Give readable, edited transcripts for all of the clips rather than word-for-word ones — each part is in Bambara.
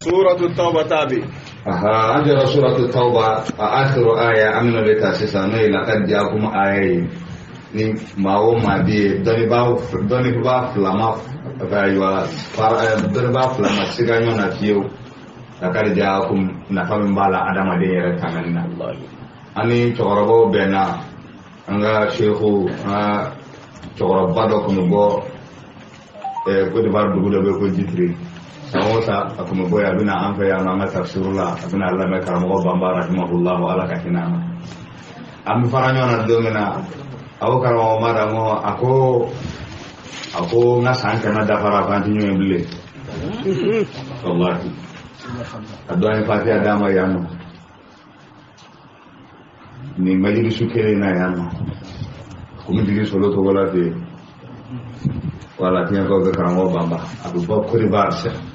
Suratu Tawba tabi. Aha, an jɔra suratu Tawba a akhiru aya an bɛna de ta sisan n'o ye laqad jaakum aya ye ni maa o maa bɛ yen dɔnnibaa fila ma ayiwa dɔnnibaa fila ma siga ɲɔgɔn na fiyewu laqad jaakum nafa min b'a la adamaden yɛrɛ tangani na. An ni cɛkɔrɔbaw bɛnna an ka seku an ka cɛkɔrɔba dɔ tun bɛ bɔ Côte d'Ivoire dugu dɔ bɛ yen ko Jitiri. San o san a tun bɛ bɔ yen a bɛ na an fɛ yan nɔ an ka tafsiru la a bɛ na lamɛn karamɔgɔ Banba rahimahullahu ala ka hinɛ a ma. An bɛ fara ɲɔgɔn na don min na a ko karamɔgɔ Mada ko a ko n ka san 100 dafara ko an tɛ ɲɔgɔn ye bilen. Walahi a dɔn ye fatiha d'a ma yan nɔ nin majilisu kelen na yan nɔ kun bɛ jigin solo tɔgɔ la ten wala tiɲɛ bɛ karamɔgɔ Banba a bɛ bɔ Côte d'Ivoire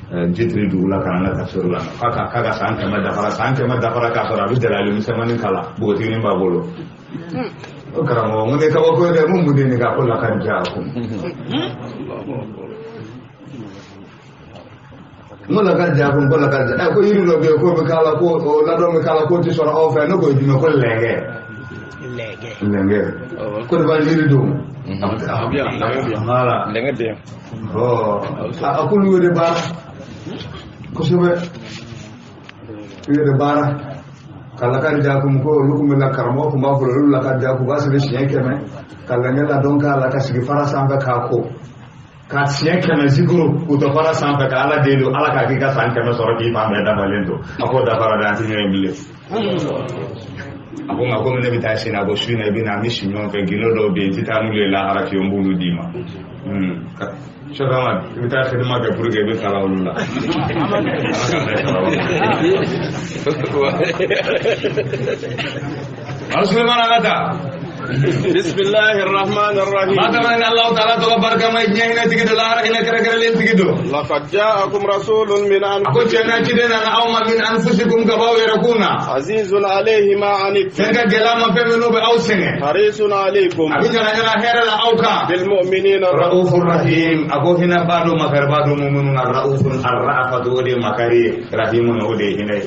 Jitiri dugu la ka na an ka tafsiru la k'a ka san 100 dafara san 100 dafara k'a sɔrɔ a bɛ jalali misɛnmanin kalan npogotiginin b'a bolo. O karamɔgɔ n ko ne kabako ye dɛ mun de nin ka ko laqad jaakum n ko laqad jaakum ko laqad jaakum ko yiri dɔ bɛ yen k'o bɛ k'a la ko o ladɔn bɛ k'a la k'o tɛ sɔrɔ aw fɛ ne ko jumɛn ko lɛngɛ lɛngɛ ko de b'a yiri don. Voilà. Lɛngɛ den. A k'olu y'o de baara kosɛbɛ u y'o de baara ka laqad jaakum ko olu tun bɛ la karamɔgɔ tun b'a fɔ olu laqad jaakum u b'a sɛbɛn siɲɛ 100 ka lɛngɛ ladɔn k'a la ka sigi fara sanfɛ k'a ko ka siɲɛ 100 zikuru k'u to fara sanfɛ ka ala deli ala k'a k'i ka san 100 sɔrɔ k'i fan bɛɛ dafalen to a k'o dafara dɛ an tɛ ɲɔgɔn ye bilen. A ko nka komi ne bɛ taa sini a ko su in na i bɛ na an bɛ si ɲɔgɔn fɛ gindo dɔw bɛ yen i tɛ taa n'olu ye lahara fiyewu n b'olu d'i ma. Cheikh Ahmad i bɛ taa xidima kɛ pour que i bɛ kalan olu la. Ala k'an bɛɛ kalan olu la. Sulemana an ka taa. بسم الله الرحمن الرحيم. ما تمنى الله تعالى تبارك ما يجينا تجد الله رحنا كركر لين تجدو. لقد جاءكم رسول من أنفسكم. أقول جنا جدنا أو ما من أنفسكم كباو يركونا. عزيز عليه ما عنتم. فإنك جلام في منو بأوسنه. حريص عليكم. أبي جنا جنا خير لا أوكا. بالمؤمنين رؤوف رحيم. أبو هنا بعد ما خير بعد مؤمنون الرؤوف الرأفة ودي مكاري رحيم ودي هنا.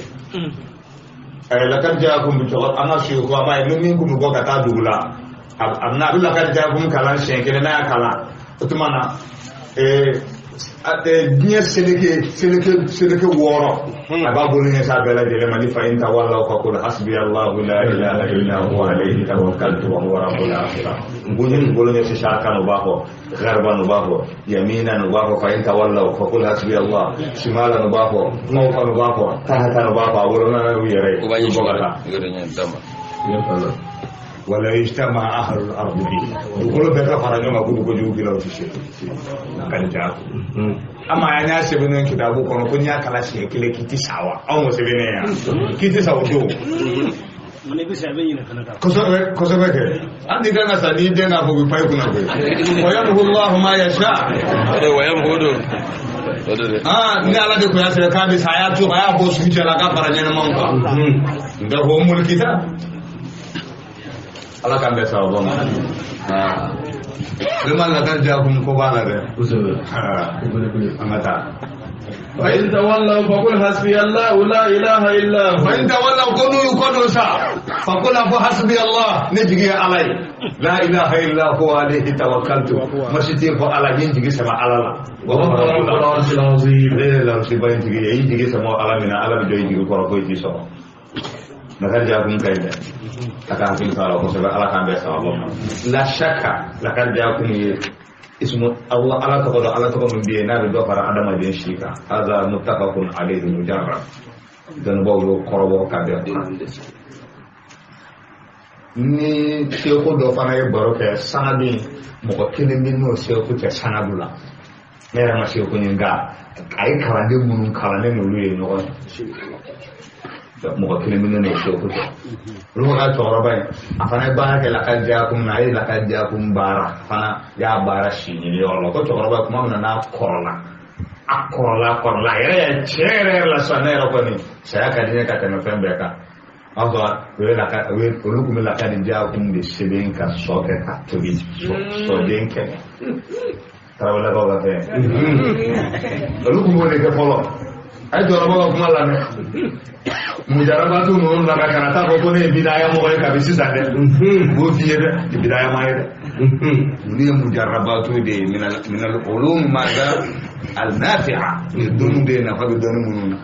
لقد جاءكم بشغل أنا شيخ وما يمكنكم بقى تدولا أنا أقول لقد جاءكم كلام شيء كنا نيا كلام أتمنى diɲɛ seleke wɔɔrɔ a b'a bolo ɲɛsin a bɛɛ lajɛlen ma ni fa in ta wala ka ko hasbi Allahu la ilaha illa huwa alayhi tawakkaltu wa huwa rabbul arshil azim n ko ɲɛ bolo ɲɛsin sharkan u b'a fɔ garban u b'a fɔ yaminan u b'a fɔ fa in ta wala ka ko hasbi Allah shimalan u b'a fɔ mawqan u b'a fɔ tahatan u b'a fɔ a wolonwula y'u yɛrɛ ye u bɔ ka taa wala ijtama ahlul ardi bi dugukolo bɛɛ ka fara ɲɔgɔn kan k'u bɛ kojugu k'i la o tɛ se ka ja ama an y'a sɛbɛnnen kitabu kɔnɔ ko n'i y'a kalan siɲɛ kelen k'i tɛ sa wa anw m'o sɛbɛnnen yan k'i tɛ sa o don kosɛbɛ kosɛbɛ kɛ an ti kan ka sa n'i den k'a fɔ k'i pan i kunna koyi wa yamhu Allahu ma yasha ni ala de kun y'a sɛbɛn k'a bɛ sa a y'a to a y'a bɔ su cɛ la k'a fara ɲɛnɛmaw kan nka o mulkita ala k'an bɛɛ sababu ma vraiment laqad jaakum ko b'a la dɛ an ka taa. فإن تولوا فقل حسبي الله لا إله إلا هو. فإن تولوا كونوا يكونوا سا فقل حسبي الله نجي علي لا إله إلا هو عليه توكلت مسجد على ينجي سما على الله وهو رب العرش العظيم. لا لا سيبا ينجي ينجي سما على من على بجوي يجي كوركوي تيسو لقد جاءكم كيدا لقد جاءكم على كان بس الله لا شك لقد جاءكم اسم الله على تقول على تقول من بينا بدو فرا آدم بن شيكا هذا متفق عليه مجرد ذنبه قربه كبير ni seko dɔ fana ye baro kɛ sanadu mɔgɔ kelen bɛ n'o seko cɛ sanadu la ne yɛrɛ ma seko ye nka a ye kalanden minnu kalan ne n'olu ye ɲɔgɔn ye mɔgɔ kelen bɛ ne n'o seko cɛ olu ka cɛkɔrɔba in a fana ye baara kɛ laqad jaakum na a ye laqad jaakum baara a fana y'a baara si ɲini yɔrɔ la ko cɛkɔrɔba kuma min na n'a kɔrɔla a kɔrɔla kɔrɔla a yɛrɛ ye tiɲɛ yɛrɛ yɛrɛ la sisan ne yɛrɛ kɔni saya ka di ne ka tɛmɛ fɛn bɛɛ kan olu tun bɛ laqad jaakum de sɛbɛn ka sɔ kɛ ka tobi sɔden 100 tarawelekaw ka fɛn olu tun b'o de kɛ fɔlɔ. A ye cɛkɔrɔba ka kuma lamɛn. Mujarabatu ninnu nana ka na taa fɔ ko ne ye bidaya mɔgɔ ye kabi sisan dɛ. U b'o f'i ye dɛ, bidaya ma ye dɛ. Ninnu ye mujarabatu de ye minal ulum maza al-nafi'a. Nin dɔnni de ye nafa bɛ dɔnni minnu na.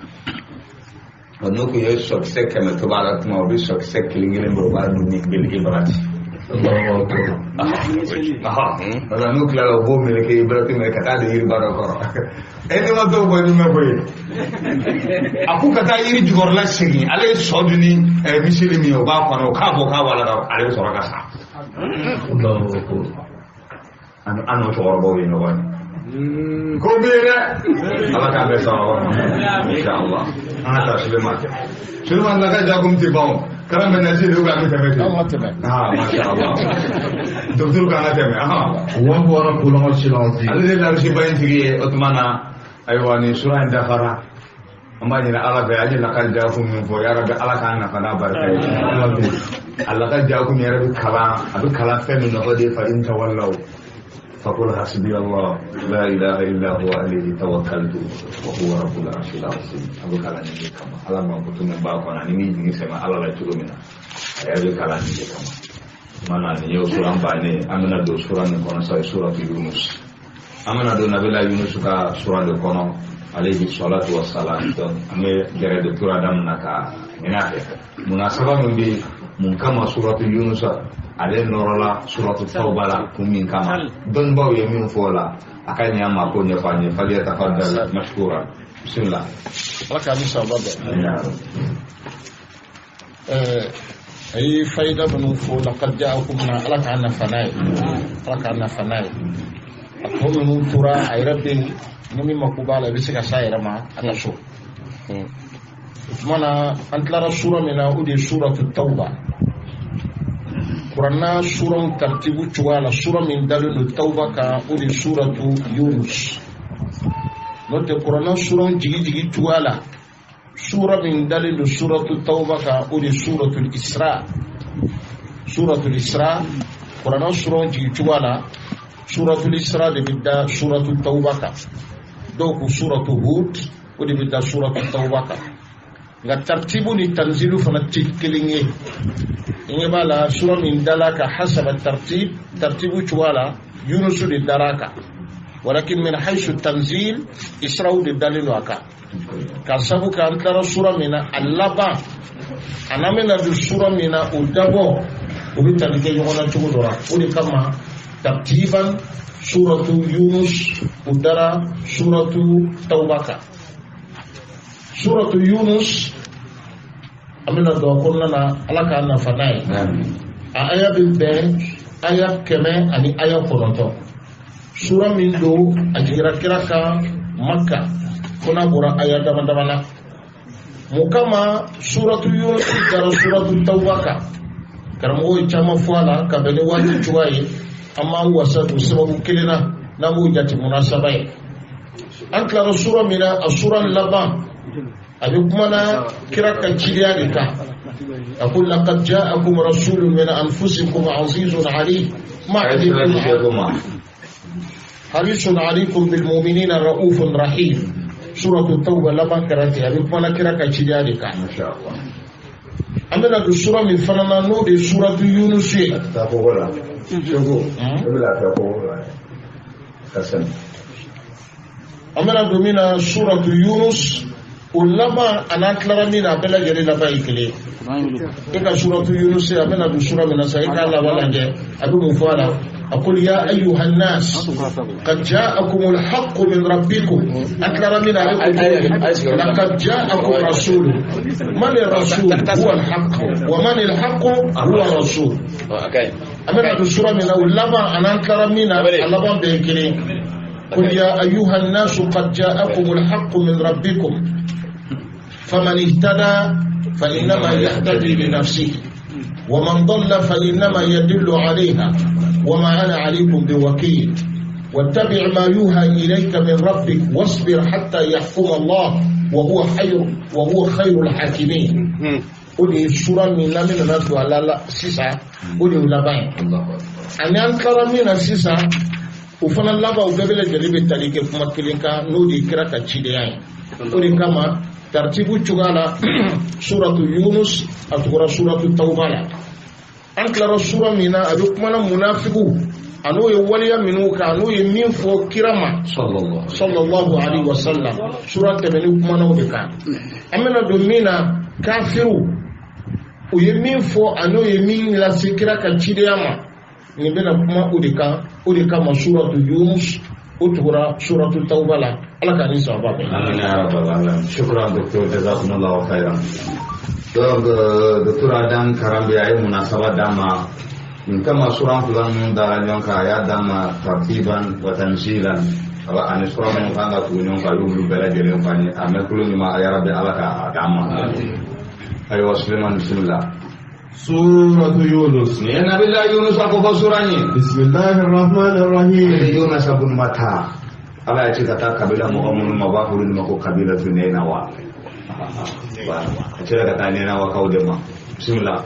Wa n'o kun ye sɔkisɛ 100 to b'a la tuma o bɛ sɔkisɛ kelen kelen bɔ o b'a dun ni bil ibrati. Wala n'u tilala u b'o meleke ibrati minɛ ka taa don yiriba dɔ kɔrɔ. E ni ma dɔw bɔ ni mɛn ko ye. A ko ka taa yiri jukɔrɔla segin ale ye sɔ dun ni miseli min ye o b'a kɔnɔ o k'a bɔ k'a bɔ a la ale bɛ sɔrɔ ka sa. An n'o cɛkɔrɔbaw ye ɲɔgɔn ye. Ko bɛ yen dɛ. Ala k'an bɛɛ sɔn wa. Inshallah. An ka taa Suleiman. Suleiman na ka jakum ti ban o. Kalan bɛ nasi de an bɛ tɛmɛ ten. An ka tɛmɛ. Masha Allah. Docteur k'an ka tɛmɛ. Wa huwa rabbul arshil azim. Ale de l'arshi ba in tigi ye o tuma na ayiwa nin sura in dafara. An b'a ɲini Ala fɛ an ye lakali jakum min fɔ ya Rabbi Ala k'an nafa n'a barika ye. A lakali jakum yɛrɛ bɛ kalan a bɛ kalan fɛn min nɔfɛ de ye fa in tawallaw. فقل حسبي الله لا إله إلا هو عليه توكلت وهو رب العرش العظيم. أبو كلام كما على ما كنت من باقو أنا نمي نسمع على لا تقول منا أبو كلام كما ما ناني يو سورة باني أمنا دو سورة نكون ساي سورة يونس أمنا دو نبي الله يونس كا سورة نكون عليه الصلاة والسلام. أمي جرى دكتور آدم نكا هناك مناسبة من بي من كما سورة يونس ale nɔrɔla suratu tawba la kun min kama dɔnnibaw ye min fɔ o la a ka ɲi an ma ko ɲɛfɔ an ye falyatafaddal mashkura bisimila. Ala k'a ni sababa bɛn. A ye fayida minnu fɔ laqad ja'akum na ala k'an nafa n'a ye. Ala k'an nafa n'a ye. A tɔ minnu tora a yɛrɛ bɛ yen ni min mako b'a la i bɛ se ka s'a yɛrɛ ma a ka so. O tuma na an tilara sura min na o de ye suratu tawba. Kuranna suranw tartibu cogoya la sura min dalen don tawba kan o de ye suratu Yunus. N'o tɛ kuranna suranw jigi jigi cogoya la sura min dalen don suratu tawba kan o de ye suratul Isra. Suratul Isra kuranna suranw jigi cogoya la suratul Isra de bɛ da suratu tawba kan. Dɔw ko suratu Hud o de bɛ da suratu tawba kan. Nka tartibu ni tanzilu fana tɛ kelen ye. I ɲɛ b'a la sura min dala kan hasaba tartib tartibu cogoya la Yunusu de dara a kan walakin min haythu tanzil Isra'u de dalen don a kan ka sabu kɛ an tilara sura min na a laban a n'an bɛna don sura min na o dabɔ o bɛ tali kɛ ɲɔgɔn na cogo dɔ la o de kama tartiban suratu Yunus o dara suratu Tawba kan. Suratu Yunus an bɛna don a kɔnɔna na ala k'an nafa n'a ye. A aya bɛ bɛn aya 100 ani aya 9. Sura min don a jiginra kira kan Makka fo n'a bɔra aya dama dama na. Mun kama suratu Yunus dara suratu Tawba kan karamɔgɔw ye caman fɔ a la ka bɛn ni waati cogoya ye an b'an wasa don sababu kelen na n'an b'o jate munasaba ye. An tilara sura min na a sura laban a bɛ kuma na kira ka cidenya de kan. A ko laqad ja'akum rasulun min anfusikum azizun alayhi ma anittum harisun alaykum bil mu'minina ra'ufun rahim. Suratu Tawba laban kɛra ten a bɛ kuma na kira ka cidenya de kan. An bɛna don sura min fana na n'o de ye suratu Yunus ye. Taa kogo la. Seko e bɛ lafiya kogo la ka sɛnɛ. An bɛna don min na suratu Yunus o laban a n'an tilara min na a bɛɛ lajɛlen laban ye kelen ye. E ka suratu Yunus a bɛna don sura min na sisan e k'a laban lajɛ a bɛ mun fɔ a la. A ko ya ayyuha nnas qad ja'akumul haqqu min rabbikum. An tilara min na a bɛ ko laqad ja'akum rasulun man ar-rasul huwa al-haqq wa man al-haqq huwa ar-rasul. An bɛna don sura min na o laban a n'an tilara min na a laban bɛɛ ye kelen ye. قل يا أيها الناس قد جاءكم الحق من ربكم فمن اهتدى فإنما يهتدي لنفسه ومن ضل فإنما يدل عليها وما أنا عليكم بوكيل واتبع ما يوحى إليك من ربك واصبر حتى يحكم الله وهو خير الحاكمين. O de ye sura min n'an bɛna don a la sisan o de ye laban ye. Ani an tilara min na sisan o fana laban o bɛɛ bɛ lajɛlen bɛ tali kɛ kuma kelen kan n'o de ye kira ka cidenya ye. O de kama tartibu cogoya la suratu Yunus a tugura suratu Tawba la. An tilara sura min na a bɛ kumana munafigiw an'o ye waleya minnu kɛ an'o ye min fɔ kira ma sallallahu alaihi wa sallam. Sura tɛmɛnen kumana o de kan. An bɛna don min na kafiriw u ye min fɔ an'o ye min lase kira ka cidenya ma, nin bɛna kuma o de kan. O de kama suratu Yunus o tugura suratu Tawba la. Ala k'an ni sababa bɛn. Amin ya rabbal alamin. Shukran docteur, jazakumullahu khairan. Donc docteur Adam Karambi a ye munasaba d'an ma nin kama suran fila ninnu dara ɲɔgɔn kan, a y'a d'an ma tartiban wa tanzilan. Ani sura minnu kan ka tugu ɲɔgɔn kan, a y'olu bɛɛ lajɛlen fɔ an ye. A mɛn kulo ɲuman, a yarabi Ala k'a d'an ma. Ayiwa Suleiman, bisimila. Suratu Yunus. Nin ye Nabila Yunus a ko fɔ sura in ye. Bismillahir Rahmanir Rahim. Yunus ibn Matta. Ala ya ci ka taa kabila mɔgɔ minnu ma, u b'a fɔ olu ma ko kabila tu Ninawa. A cira ka taa Ninawakaw de ma. Bismillah.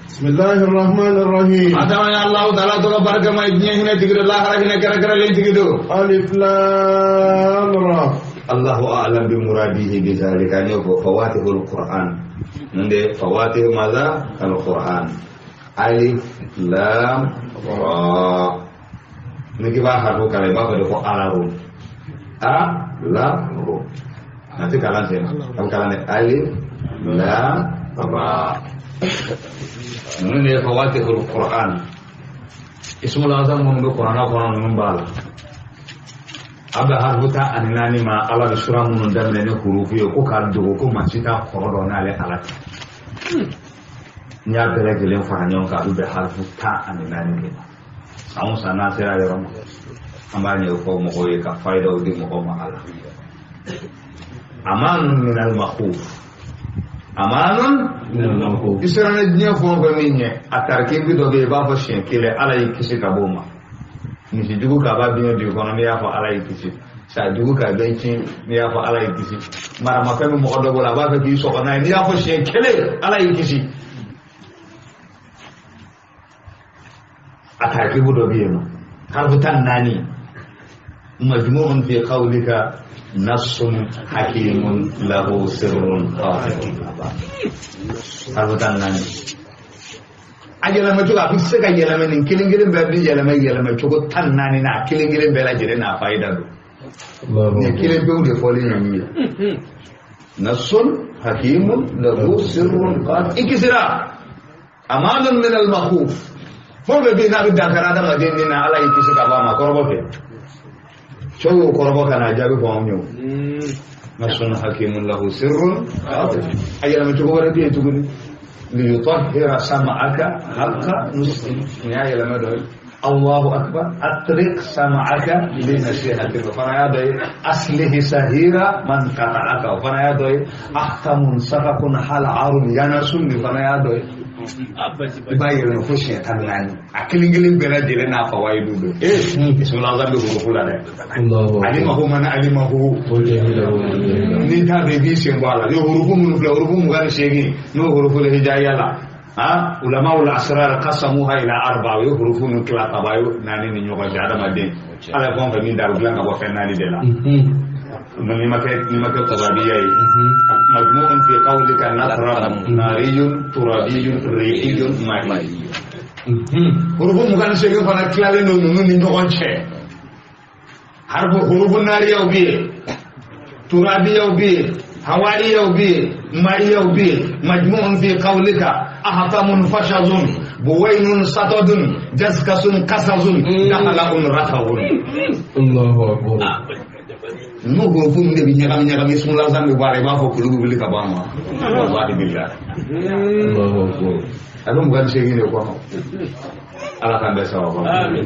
Bismillahir Rahmanir Rahim. Adama ya Allah ta'ala tɔgɔ barika ma, diɲɛ hinɛ tigi don, lahara hinɛ kɛrɛnkɛrɛnlen tigi don. Alif Lam Ra. Allahu a'lam bi muradihi bi zalika. An y'o fɔ fawatihul Qur'an. Mun de fawatihu maza al Qur'an. Alif Lam Ra. Ni k'i b'a harfu kalan, i b'a fɔ de ko ala ro. A la ro. A tɛ kalan ten. A bɛ kalan de alif lam ra. Ninnu de ye fawatihul Qur'an. Ismul azam minnu bɛ kuranɛ kɔnɔ, ninnu b'a la. A bɛ harfu 14 ma, Ala bɛ sura minnu daminɛ ni hurufu ye ko k'a dogo ko maa si t'a kɔrɔ dɔn n'ale Ala tɛ. N'i y'a bɛɛ lajɛlen fara ɲɔgɔn kan, a bɛ bɛn harfu 14 de ma. San o san n'a sera yɔrɔ ma, an b'a ɲɛfɔ mɔgɔw ye ka fayidaw di mɔgɔw ma. Ala amanun min al makhuf, amanun i siranna diɲɛ fɛn o fɛn min ɲɛ, a tarikibi dɔ bɛ yen, i b'a fɔ siɲɛ kelen, Ala y'i kisi ka bɔ o ma. Misi jugu k'a b'a biɲɛ dugu kɔnɔ, n'i y'a fɔ Ala y'i kisi. Sa jugu k'a bɛ tiɲɛ, n'i y'a fɔ Ala y'i kisi. Maramafɛn bɛ mɔgɔ dɔ bolo, a b'a fɛ k'i sɔgɔ n'a ye, n'i y'a fɔ siɲɛ kelen, Ala y'i kisi. A tarikibu dɔ bɛ yen nɔ, harfu 14. Majmu'un fi qawlika nassun hakimun lahu sirrun qahirun. Harfu 14. A yɛlɛma cogo, a bɛ se ka yɛlɛma nin kelen kelen bɛɛ bɛ yɛlɛma yɛlɛma cogo 14 na, a kelen kelen bɛɛ lajɛlen n'a fayida don. Nin kelen pewu de fɔlen ye min ye. Nassun hakimun lahu sirrun qahir. I kisira amanun min al makhuf. Fɛn o fɛn bɛ yen n'a bɛ dankari adamaden ni na, Ala y'i kisi ka bɔ a ma. Kɔrɔbɔ fɛ. Cɛw y'o kɔrɔbɔ ka n'a jaabi fɔ anw ye o. Nassun hakimun lahu sirrun qahir. A yɛlɛma cogo wɛrɛ bɛ yen tuguni. Liyutahhira sam'aka haqqa nusri. Nin y'a yɛlɛma dɔ ye. Allahu akbar. Atriq sam'aka li nasihati. O fana y'a dɔ ye. Aslihi sahira man qata'aka. O fana y'a dɔ ye. Ahkamun safakun hal'arun yanasun. Nin fana y'a dɔ ye. I b'a yɛlɛma fo siɲɛ 14. A kelen kelen bɛɛ lajɛlen n'a fawayidu don. Bisimilah bɛ hurufu la dɛ. Alimahu man alimahu. N'i t'a dɔn i b'i sen bɔ a la. Ni hurufu minnu filɛ, hurufu 28, n'o hurufu la hijaiya la. Ulama ul asrar qasamuha ila arba. O ye hurufu ninnu tila ka bɔ naani ni ɲɔgɔn cɛ adamaden. Ala ye fɛn o fɛn min da, a bɛ dilan ka bɔ fɛn naani de la. N'i ma kɛ turabiya ye. Majmu'un fi qawlika nasran nariyun turabiyun ri'iyun ma'i. Hurufu 28 fana tilalen don ninnu ni ɲɔgɔn cɛ. Harfu hurufu nariyaw bɛ yen, turabiyaw bɛ yen, hawaiyaw bɛ yen, ma'iyaw bɛ yen. Majmu'un fi qawlika ahtamun fashazun buwainun satadun jaskasun kasazun dahala'un ratawun. Allahu akbar. N'o hurufu ninnu de bɛ ɲagami ɲagami, sunlazan bɛ bɔ a la, i b'a fɔ kulu bɛ wuli ka bɔ a ma. Wallahi billahi. Allahu akbar. A bɛ 28 de kɔnɔ. Ala k'an bɛɛ sababu. Amin.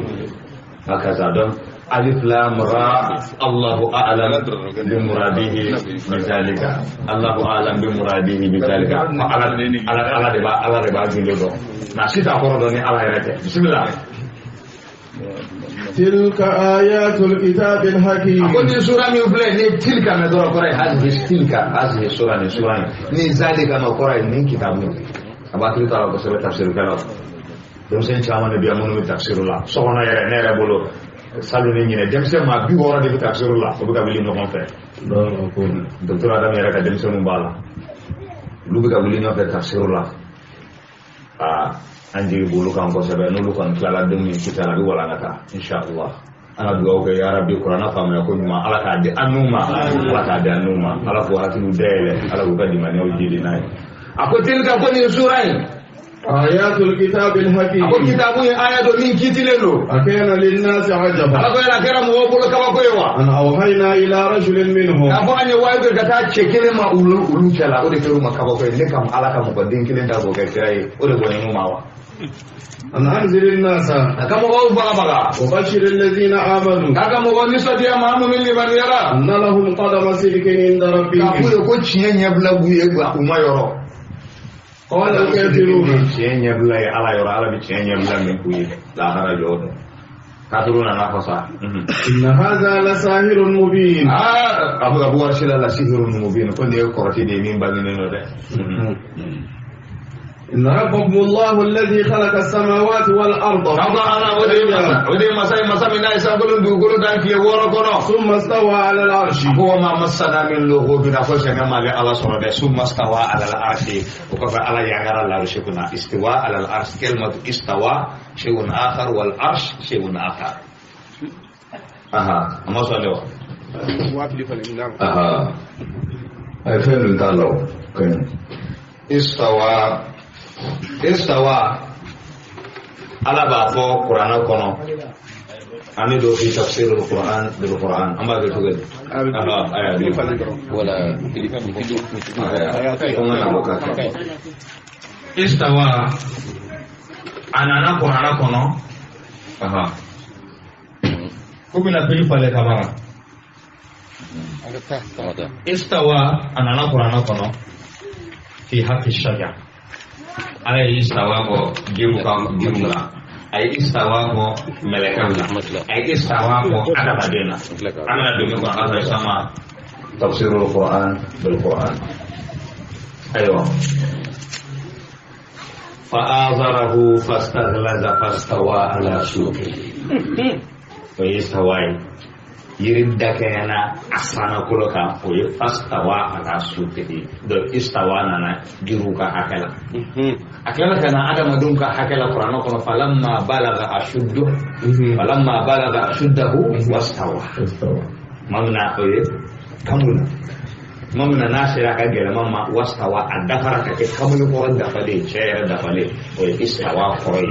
Hakaza donc alif lam ra Allahu a'lam bi muradihi bi zalika. Allahu a'lam bi muradihi bi zalika. Ala ala de b'a ala de b'a gindo dɔn. Nka si t'a kɔrɔ dɔn ni Ala yɛrɛ tɛ. Bismillah. Tilka ayatul kitabil hakim. A ko nin sura min filɛ ni tilka mɛn dɔrɔn kɔrɔ ye hazihi tilka hazihi sura nin sura in ni zalika ma kɔrɔ ye nin kitabu in. A b'a hakili to a la kosɛbɛ tafsirikɛlaw. Denmisɛn caman de bɛ yan minnu bɛ tafsiru la. So kɔnɔ yɛrɛ ne yɛrɛ bolo salon ni ɲinɛ denmisɛn maa 60 de bɛ tafsiru la, o bɛ ka wuli ɲɔgɔn fɛ. Docteur Adam yɛrɛ ka denmisɛnninw b'a la, olu bɛ ka wuli ɲɔgɔn fɛ tafsiru la. Aa, an jigi b'olu kan kosɛbɛ. N'olu kɔni tilala don min kita la, a bɛ walankata inshallah. An ka dugawu kɛ, ya Rabbi, kuranna faamuya ko ɲuman, Ala k'a di an n'u ma, Ala k'a di an n'u ma, Ala k'u hakiliw dayɛlɛ, Ala k'u ka limaniyaw jidi n'a ye. A ko tilka, ko nin sura in, آيات الكتاب a ko الحكيم. Kitabu ye aya dɔ min kiitilen don. أكان للناس عجبا Ala ko yɛrɛ a kɛra mɔgɔw bolo kabako ye wa أن أوحينا إلى رجل منهم k'a fɔ an ye wayi kɛ ka taa cɛ kelen ma olu cɛla, o de kɛra u ma kabako ye. Ne kam Ala ka mɔgɔ den kelen ta k'o kɛ kira ye, o de bɔnnen ma wa? أن أنذر الناس A ka mɔgɔw bagabaga وبشر الذين آمنوا k'a ka mɔgɔw nisɔndiya, maa minnu limaniyara أن لهم قدم صدق عند k'a f'u ربهم. ye ko tiɲɛ ɲɛbila b'u ye u ma yɔrɔ. قال الكافرون Tiɲɛ ɲɛbila ye Ala yɔrɔ, Ala bɛ tiɲɛ ɲɛbila min k'u ye lahara jɔ don. Kafiru nana fɔ sa. إن هذا لساحر مبين. Aa, a bɛ ka bɔ warisila la sihirun mubin, ko nin ye kɔrɔti de ye min bangenen don dɛ. إن ربكم الله الذي خلق السماوات والأرض K'a fɔ Ala, o de ye masa, o de ye masa ye, masa min n'a ye sankolo ni dugukolo dan tile 6 kɔnɔ. ثم استوى على العرش. Ko wa ma masana min lughubin, a ko sɛgɛn m'ale Ala sɔrɔ dɛ. Summa stawa ala al-arshi, o kɔfɛ Ala yangara l'arshi kunna. Istiwa ala al-arsh, kalimatu istawa shay'un akhar wal arsh shay'un akhar. Aha, a ma sɔn de wa? Aha, a ye fɛn dun t'a la, o ka ɲi. Istawa, istawa, Ala b'a fɔ kuranɛ kɔnɔ. An bɛ don fi tafsir al-Quran bil Quran, an b'a kɛ cogo di? Aha, aya bi. Wala. Aya, ko n kana bɔ k'a kɛ. Istawa a nana kuranɛ kɔnɔ. Aha, ko bɛna pili falen ka ban. Istawa a nana kuranɛ kɔnɔ fi haqqi shajar. Ala ye istawa fɔ jiriw ka jiriw la, a ye istawa fɔ mɛlɛkɛw la, a ye istawa fɔ adamaden na. An bɛna don min kɔnɔ, ala sama tafsirul Quran bil Quran. Ayiwa, فآزره فاستغلظ فاستوى على سوقه. O ye istawa ye, yiri dakɛɲɛna a sanakolo kan, o ye fastawa ala suqihi. Donc istawa nana jiriw ka hakɛ la, a tilala ka na adamadenw ka hakɛ la kuranɛ kɔnɔ: falamma balaga ashuddu, falamma balaga ashuddahu wastawa. استوى. Tuma min na o ye kamula, tuma min na n'a sera a ka gɛlɛma ma, wastawa, a dafara ka kɛ kamalen kɔrɔ dafalen, cɛ yɛrɛ dafalen, o ye istawa kɔrɔ ye.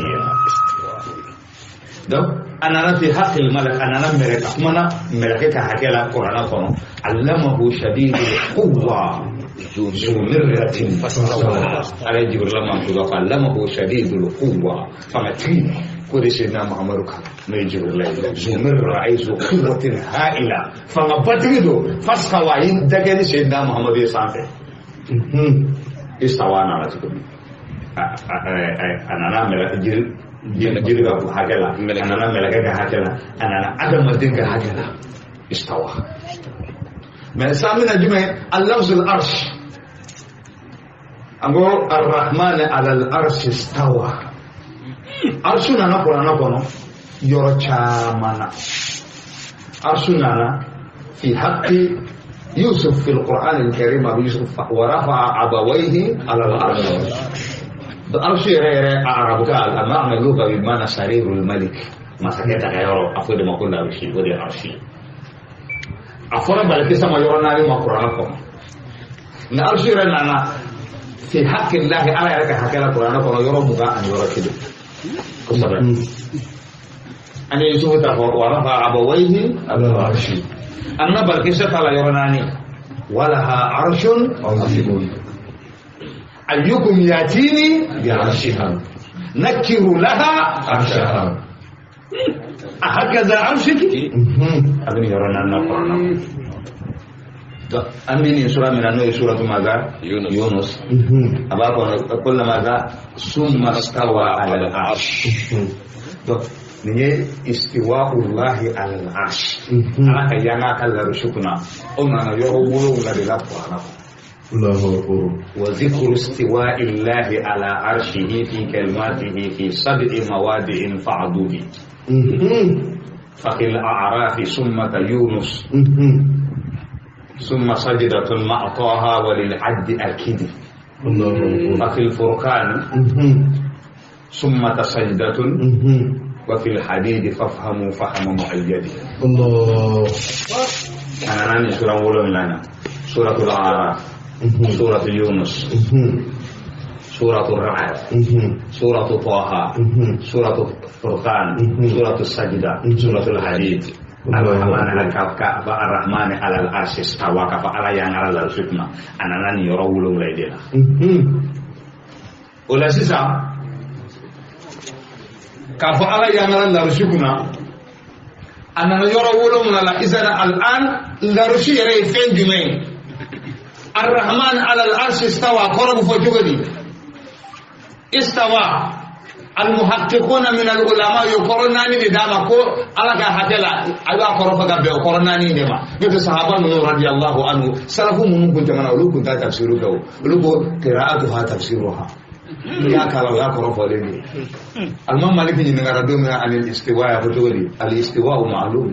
Donc a nana fi haqqil malak, a nana mɛlɛkɛ, a kumana mɛlɛkɛ ka hakɛ la kuranɛ kɔnɔ: allamahu shadidul quwwa zu mirratin fastawa. Ala ye Jibrila mankutu ko allamahu shadidul quwwa, fangatigi ko de Seydina Muhammadu kan n'o ye Jibrila ye, zu mirra ay zu quwwatin ha'ila, fangabatigi don, fastawa, a ye dagɛ ni Seydina Muhammadu ye sanfɛ. Istawa nana tuguni, a nana mɛlɛkɛ jiri ka hakɛ la, a nana mɛlɛkɛ ka hakɛ la, a nana adamaden ka hakɛ la istawa. Mais san bɛna jumɛn? Al-lafzul arsh, an ko arrahman ala al-arsh istawa. Arshu nana kuranɛ kɔnɔ yɔrɔ caman na. Arshu nana fi haqqi Yusuf fi al-Qur'an al-Karim, Abu Yusuf wa rafa'a abawayhi ala al-arsh. Arsh yɛrɛ yɛrɛ a arabukan, a ma'na lughawi bi ma'na sarirul malik, masakɛ daga yɔrɔ, a fɔ de ma ko larusi, o de ye arshi ye. A fɔra Balikisa ma yɔrɔ naani ma kuranɛ kɔnɔ. Nka arshi yɛrɛ nana fi haqqillahi, Ala yɛrɛ ka hakɛ la kuranɛ kɔnɔ yɔrɔ 21 kosɛbɛ. An ye Yusufu ta fɔ wa rafa'a abawayhi ala al-arshi. A nana Balikisa ta la yɔrɔ naani: walaha arshun عظيم. Ayyukum yatini بعرشها. nakiru laha عرشها. ahakaza arshiki. A bɛ nin yɔrɔ naani na kuranɛ kɔnɔ. Donc, an bɛ nin sura min na, n'o ye suratu maza? Yunus. Yunus. A b'a kɔnɔ kulla maza summa stawa ala al-arsh. Donc nin ye istiwa'ullahi ala al-arsh, Ala ka yanga ka larusi kunna, o nana yɔrɔ 7 de la kuranɛ kɔnɔ. الله أكبر. وذكر استواء الله على عرشه في كلماته في سبع مواضع فاعدودي. ففي الأعراف ثم يونس. Summa sajdatun ma'a Taha wa lil 'addi akidi. Fa fil furqan summa sajdatun wa fil hadidi fafhamu fahma mu'ayyadi. Allah. Ana nani sura 7 suratul A'raf, suratul Yunus, suratul Ra'd, suratul Taha, suratul Furqan, suratul Sajdah, suratul Hadid. Ar-Rahman ar-Rahman 'alal 'arsy istawa ka fa ala yang ala al-hikma. Ana nani yɔrɔ 7 de la. O la sisan k'a fɔ ala yangara larusi kunna a nana yɔrɔ 7 la izan al-an larusi yɛrɛ ye fɛn jumɛn ye? Ar-Rahman 'alal 'arsy istawa kɔrɔ bɛ fɔ cogo di? Istawa al-muhaqqiquna min al-ulama ye kɔrɔ 4 de d'a ma ko ala ka hakɛ la a b'a kɔrɔ fɔ ka bɛn o kɔrɔ 4 de ma. N'o tɛ sahaba ninnu radiyallahu anhu salafu minnu kun tɛmɛna olu kun t'a tafsiru kɛ o, olu ko qira'atuha tafsiruha. N'i y'a kalan o y'a kɔrɔ fɔlen de ye. Alimami Maliki ɲininkara don min na anil istiwa y'a fɔ cogo di? Al istiwa ma'lum,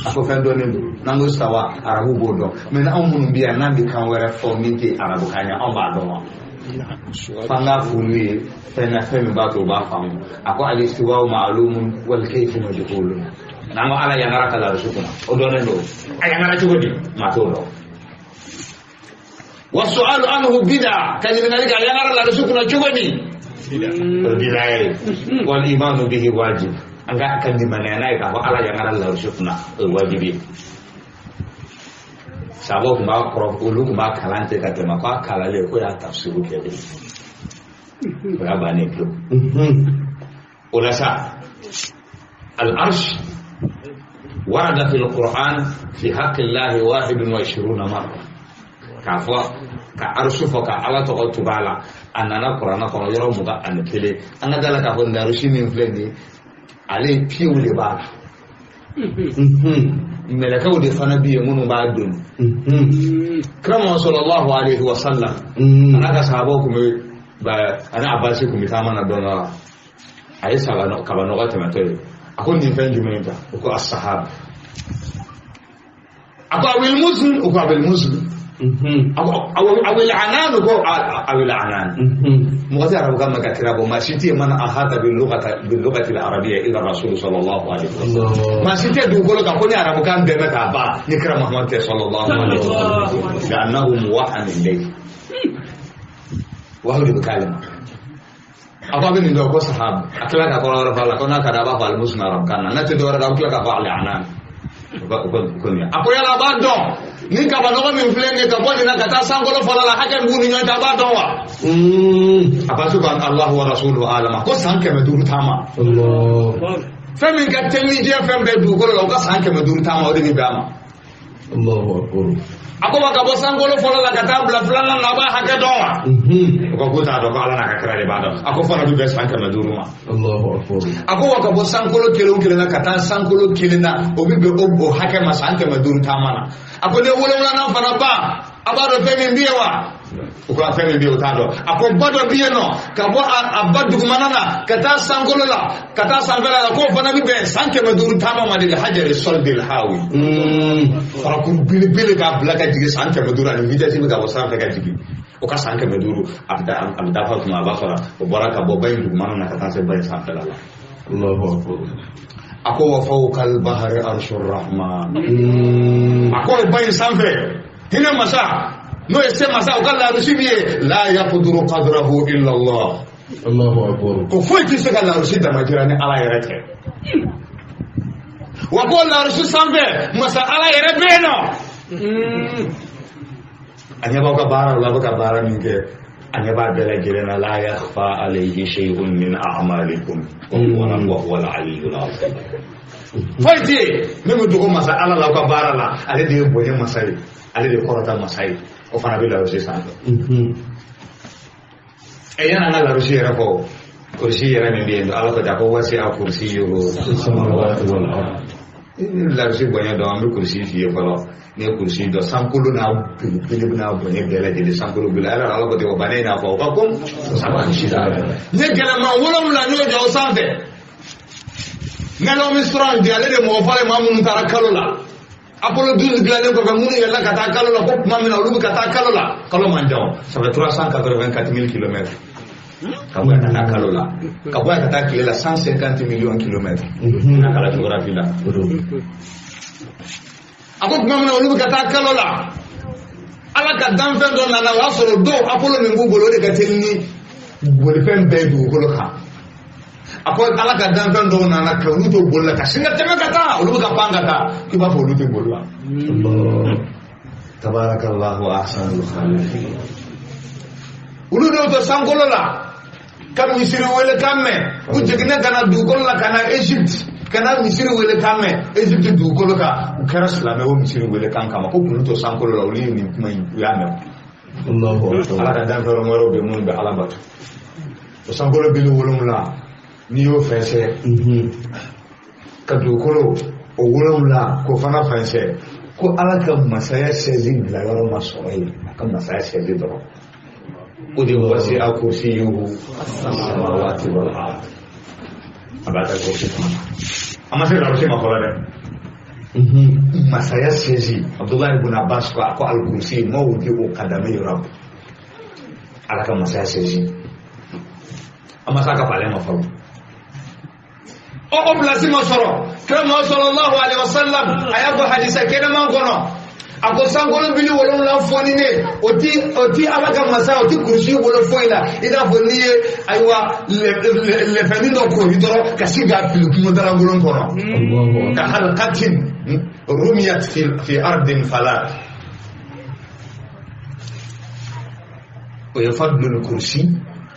a ko fɛn dɔnnen don. N'an ko istawa arabu b'o dɔn, mɛ anw minnu bɛ yan n'an bɛ kan wɛrɛ fɔ min tɛ arabukan ye anw b'a dɔn wa? F'an k'a f'olu ye fɛn na fɛn min b'a to u b'a faamu. A ko al istiwa ma'lumun wal kayfu majhulun. N'an ko ala yangara ka larusu kunna o dɔnnen don, a yangara cogo di? Maa t'o dɔn. Wa su'alu anhu bid'a, ka ɲininkali kɛ a yangara larusu kunna cogo di? O bid'a ye. Wal imanu bihi wajib, an ka limaniya n'a ye k'a fɔ ala yangara larusu kunna o ye wajibi ye. Sababu tun b'a kɔrɔ, olu tun b'a kalan ten ka tɛmɛ, k'a kalalen ko y'a tafsiru kɛ de, o y'a bannen pewu. O la sa al-arsh warada fil Qur'an fi haqqi Allahi 21 marra. K'a fɔ ka arusu fɔ ka ala tɔgɔ tugu a la, a nana kuranɛ kɔnɔ yɔrɔ 21. An ka da la k'a fɔ larusi min filɛ nin ye, ale piyew de b'a la, mɛlɛkɛw de fana bɛ yen minnu b'a doni. Kira sallallahu alaihi wa sallam a n'a ka sahabaw kun bɛ, ani Abasi kun bɛ taama na don dɔ la, a ye kabanɔgɔ tɛmɛtɔ ye, a ko nin fɛn jumɛn ta? O ko as-sahab. A ko awil muslim? O ko awil muslim. Awil anan? O ko awil anan. Mɔgɔ tɛ arabukan mɛn ka kira bɔ, maa si tɛ yen man ahata bil lughati al arabiyya illa rasul sallallahu alaihi wa sallam. Maa si tɛ dugukolo kan ko ni arabukan bɛɛ mɛn k'a ban ni kira Muhammad tɛ sallallahu alaihi wa sallam. Li'annahu muwahhan ilayhi, wahayu de bɛ k'ale ma. A ko a bɛ nin dɔn ko sahab, a tila ka kɔrɔ wɛrɛ fɔ a la ko n'a ka di a b'a fɔ al-muslim arabukan na, n'a tɛ dɔwɛrɛ dɔn a bɛ tila k'a fɔ al-anan. A ko yala a b'a dɔn ni kabanɔgɔ min filɛ nin ye ka bɔ nin na ka taa sankolo fɔlɔ la hakɛ min b'u ni ɲɔgɔn cɛ, a b'a dɔn wa? A b'a to ko Allahu wa rasuluhu alama, ko san 500 taama. Fɛn min ka teli ni diɲɛ fɛn bɛɛ dugukolo la, o ka san 500 taama, o de bɛ bɛn a ma. A ko wa ka bɔ sankolo fɔlɔ la ka taa bila filanan na, a b'a hakɛ dɔn wa? O ko k'u t'a dɔn, ko ala n'a ka kira de b'a dɔn. A ko fana bɛ bɛn san 500 ma. A ko wa ka bɔ sankolo kelen o kelen na ka taa sankolo kelen na, o bɛ bɛn o hakɛ ma san 500 taama na. A ko ne 7nan fana ban, a b'a dɔn fɛn min bɛ yen wa? O ko fɛn min bɛ yen o t'a dɔn. A ko ba dɔ bɛ yen nɔ ka bɔ a ba dugumana na ka taa sankolo la ka taa sanfɛla la, k'o fana bɛ bɛn san 500 taama ma de hajari sɔli hawi. Farakuru belebele k'a bila ka jigin san 500 ani vitesse bɛ ka bɔ sanfɛ ka jigin, o ka san 500 a bɛ taa fɔ tuma a b'a sɔrɔ o bɔra ka bɔ ba in dugumana na ka taa se ba in sanfɛla la. A ko wa fawqa al-bahri arshur rahman. A ko ba in sanfɛ hinɛ masa n'o ye se masa o ka larusi min ye la yaqduru qadrahu illa Allah. Ko foyi tɛ se ka larusi damajira ni ala yɛrɛ tɛ. Wa ko larusi sanfɛ masa ala yɛrɛ bɛ yen nɔ. A ɲɛ b'aw ka baara la, a bɛ ka baara min kɛ, a ɲɛ b'a bɛɛ lajɛlen na. La yakhfa alayhi shay'un min a'malikum wa huwa al-aliyyul azim. Foyi tɛ yen min bɛ dogo masa ala la aw ka baara la, ale de ye bonya masa ye, ale de ye kɔrɔta masa ye, o fana bɛ larusi sanfɛ. Ɛ yanni an ka larusi yɛrɛ fɔ, kurusi yɛrɛ min bɛ yen nɔ, ala ko ten ko wasi'a kursiyyuhu samawati wal ard. Larusi bonya dɔn, an bɛ kurusi f'i ye fɔlɔ. N'i ye kurusi dɔn, sankolo n'a belebele n'a bonya bɛɛ lajɛlen, sankolo bele ala ala ko ten ko bana in n'a fɔ o ka ko saba ni sida. N ye gɛlɛman 7 y'o jɔ o sanfɛ. Neil Armstrong di ale de mɔgɔ fɔlɔ ye maa minnu taara kalo la. Apollo 12 dilannen kɔfɛ minnu yɛlɛla ka taa kalo la ko tuma min na olu bɛ ka taa kalo la kalo man jan ça fait 384 000 kilomètres ka bɔ yan ka taa kalo la ka bɔ yan ka taa tile la 150 millions kilomètres n'a kɛra géographie la a ko tuma min na olu bɛ ka taa kalo la ala ka danfɛn dɔ nana o y'a sɔrɔ dɔw Apollo min b'u bolo o de ka teli ni bolifɛn bɛɛ ye dugukolo kan a ko ala ka danfɛn dɔw nana ka olu to boli la ka sin ka tɛmɛ ka taa olu bɛ ka pan ka taa k'i b'a fɔ olu tɛ boli la. Tabarakallahu ahsanul khaliqin. Olu dɔw to sankolo la ka misiri wele kan mɛn u jiginna ka na dugukolo la ka na Egypte ka na misiri wele kan mɛn Egypte dugukolo kan u kɛra silamɛ o misiri wele kan kama ko k'olu to sankolo la olu ye nin kuma in u y'a mɛn. Ala ka danfɛn wɛrɛw bɛ minnu bɛ ala bato o sankolo bili 7 n'i y'o fɛnsɛ ka dugukolo o 7 k'o fana fɛnsɛ ko ala ka masaya sɛzi bila yɔrɔ ma sɔrɔ yen a ka masaya sɛzi dɔrɔn o de wasi'a kursiyuhu samawati wal ard a b'a ka kursi kɔnɔ a ma se larusi ma fɔlɔ dɛ masaya sɛzi Abdullahi ibn Abbas ko a ko al kursi mawdi'u qadamai rabb ala ka masaya sɛzi a ma se a ka palais ma fɔlɔ o place ma sɔrɔ kira Muhammad sallallahu alaihi wasallam a y'a fɔ hadisa kɛnɛman kɔnɔ a ko sankolo bili 7 fɔni ne o ti ala ka masa o ti kurusi bolo foyi la i n'a fɔ n'i ye ayiwa lɛfɛnin dɔ kori dɔrɔn ka sin k'a fili kungo dalankolon kɔnɔ ka halqatin rumiyat fi ardin falat o ye fadlul kursi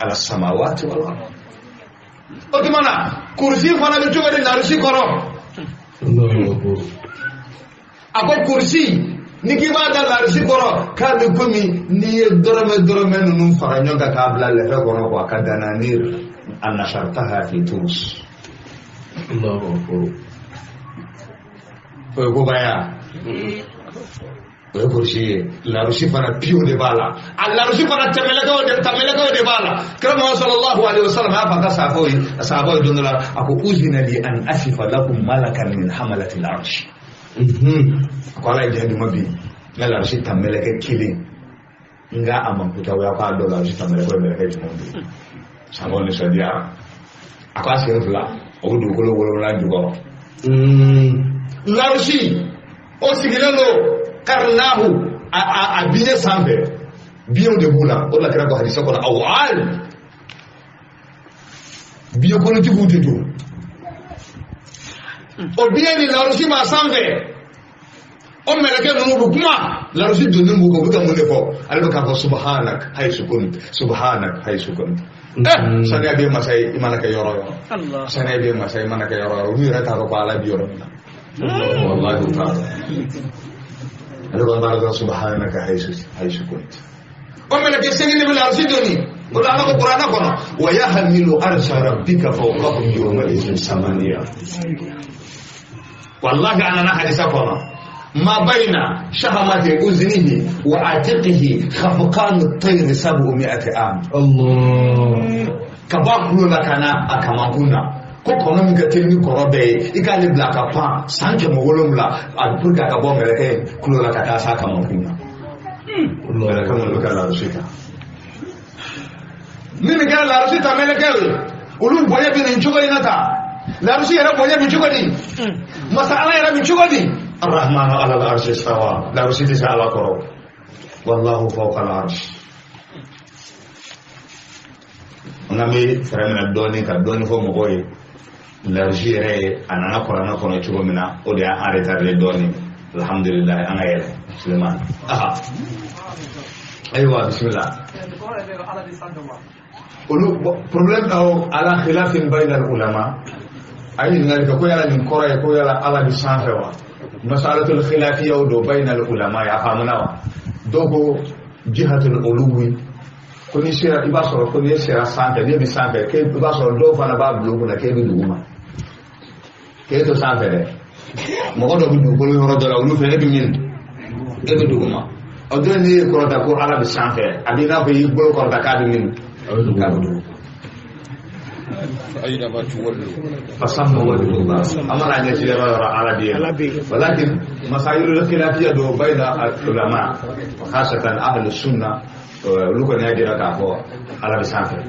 ala samawati wal ard o tuma na kurusi fana bɛ cogo di larusi kɔrɔ a ko kurusi ni k'i b'a da larusi kɔrɔ k'a bɛ komi n'i ye dɔrɔmɛ ninnu fara ɲɔgɔn kan k'a bila lɛfɛ kɔnɔ quoi ka dananir a nashartaha fi turus o ye koba ye o ye kurusi ye larusi fana piyo de b'a la a larusi fana tɛmɛlɛkɛw de b'a la kira Muhammad sallallahu alaihi wasallam a y'a fɔ a ka sahabaw ye don dɔ la a ko uzina li an asifa lakum malakan min hamalatil arsh a ko ala ye diɲɛ di ma bi n ka larusi ta mɛlɛkɛ kelen n ka a mankutaw ya k'a dɔn larusi ta mɛlɛkɛ ye mɛlɛkɛ jumɛn de ye sahabaw nisɔndiyara a ko a sen 2 o bɛ dugukolo 7 jukɔrɔ larusi o sigilen don karnahu a biɲɛ sanfɛ biɲɛw de b'u la o de la kira ko hadisa kɔnɔ awal biɲɛ kɔnɔtigiw de don o biɲɛ ni larusi b'a sanfɛ o mɛlɛkɛ ninnu bɛ kuma larusi donnen b'u kan u bɛ ka mun de fɔ ale bɛ k'a fɔ subhanak hayisu kunt subhanak hayisu kunt saniya bɛ masa ye i mana kɛ yɔrɔ yɔrɔ saniya bɛ masa ye i mana kɛ yɔrɔ yɔrɔ olu yɛrɛ t'a dɔn ko ala bɛ yɔrɔ min na wallahi u t'a dɔn ale kɔni b'a dɔn subhanaka hayisu kunt o mɛlɛkɛ 8 de bɛ larusi doni o la ala ko kuranɛ kɔnɔ wa yahmilu arsha rabbika fawqahum yawma idhin samaniya wallahi a nana hadisa kɔnɔ ma bayna shahamati uznihi wa atiqihi khafqanu tayri 700 am ka bɔ a kulo la ka na a kamankun na ko kɔnɔ min ka teli ni kɔrɔ bɛɛ ye i k'ale bila ka pan san 700 a pour que a ka bɔ mɛlɛkɛ kulo la ka taa s'a kamankun na mɛlɛkɛ minnu bɛ ka larusi ta min bɛ kɛra larusi ta mɛlɛkɛ ye olu bonya bɛ nin cogo in na tan larusi yɛrɛ bonya bɛ cogo di masa ala yɛrɛ bɛ cogo di arrahmanu ala al-arshi istawa larusi tɛ se ala kɔrɔ wallahu fawqa al-arsh an bɛ fɛɛrɛ minɛ dɔɔnin ka dɔɔnin fɔ mɔgɔw ye larusi yɛrɛ ye a nana kuranɛ kɔnɔ cogo min na o de y'an retardé dɔɔnin alhamdulilayi an ka yɛlɛ Suleiman aha ayiwa bisimila olu problème aw ala khilafin bayna al ulama a ye ɲininkali kɛ ko yala nin kɔrɔ ye ko yala ala bɛ sanfɛ wa masalatul khilafiyaw don bayna al ulama ye a faamuna wa dɔw ko jihatul uluwi ko n'i sera i b'a sɔrɔ ko n'i sera sanfɛ n'e bɛ sanfɛ k'e i b'a sɔrɔ dɔw fana b'a bila u kunna k'e bɛ dugu ma k'e to sanfɛ dɛ mɔgɔ dɔ bɛ dugukolo yɔrɔ dɔ la olu fɛ e bɛ min e bɛ dugu ma o don n'i ye kɔrɔta ko ala bɛ sanfɛ a b'i n'a fɔ i y'i bolo kɔrɔta k'a bɛ min k'a bɛ dugu. أينما تولوا فثم وجه الله أمر أن يسير على دين ولكن مسائل الخلافية بين العلماء وخاصة أهل السنة لو كان يجرى كافو على بسافر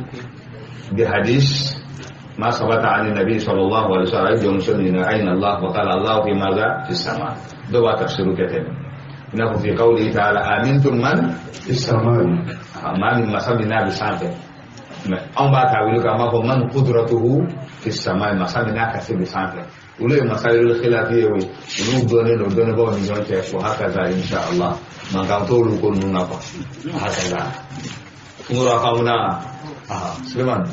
بحديث ما ثبت عن النبي صلى الله عليه وسلم مسلمين أين الله وقال الله في ماذا في السماء دوا تفسير كتب إنه في قوله تعالى آمنتم من في السماء ما من مسلمنا بسافر an b'a tawili k'a b'a fɔ man qudratuhu fi samai masa min n'a ka se bɛ sanfɛ olu ye masailul khilafiyya ye olu dɔnnen don dɔnnibaaw ni ɲɔgɔn cɛ wa hakaza insha Allah mankan t'olu ko ninnu na quoi hakaza kunkolo a faamuna Suleiman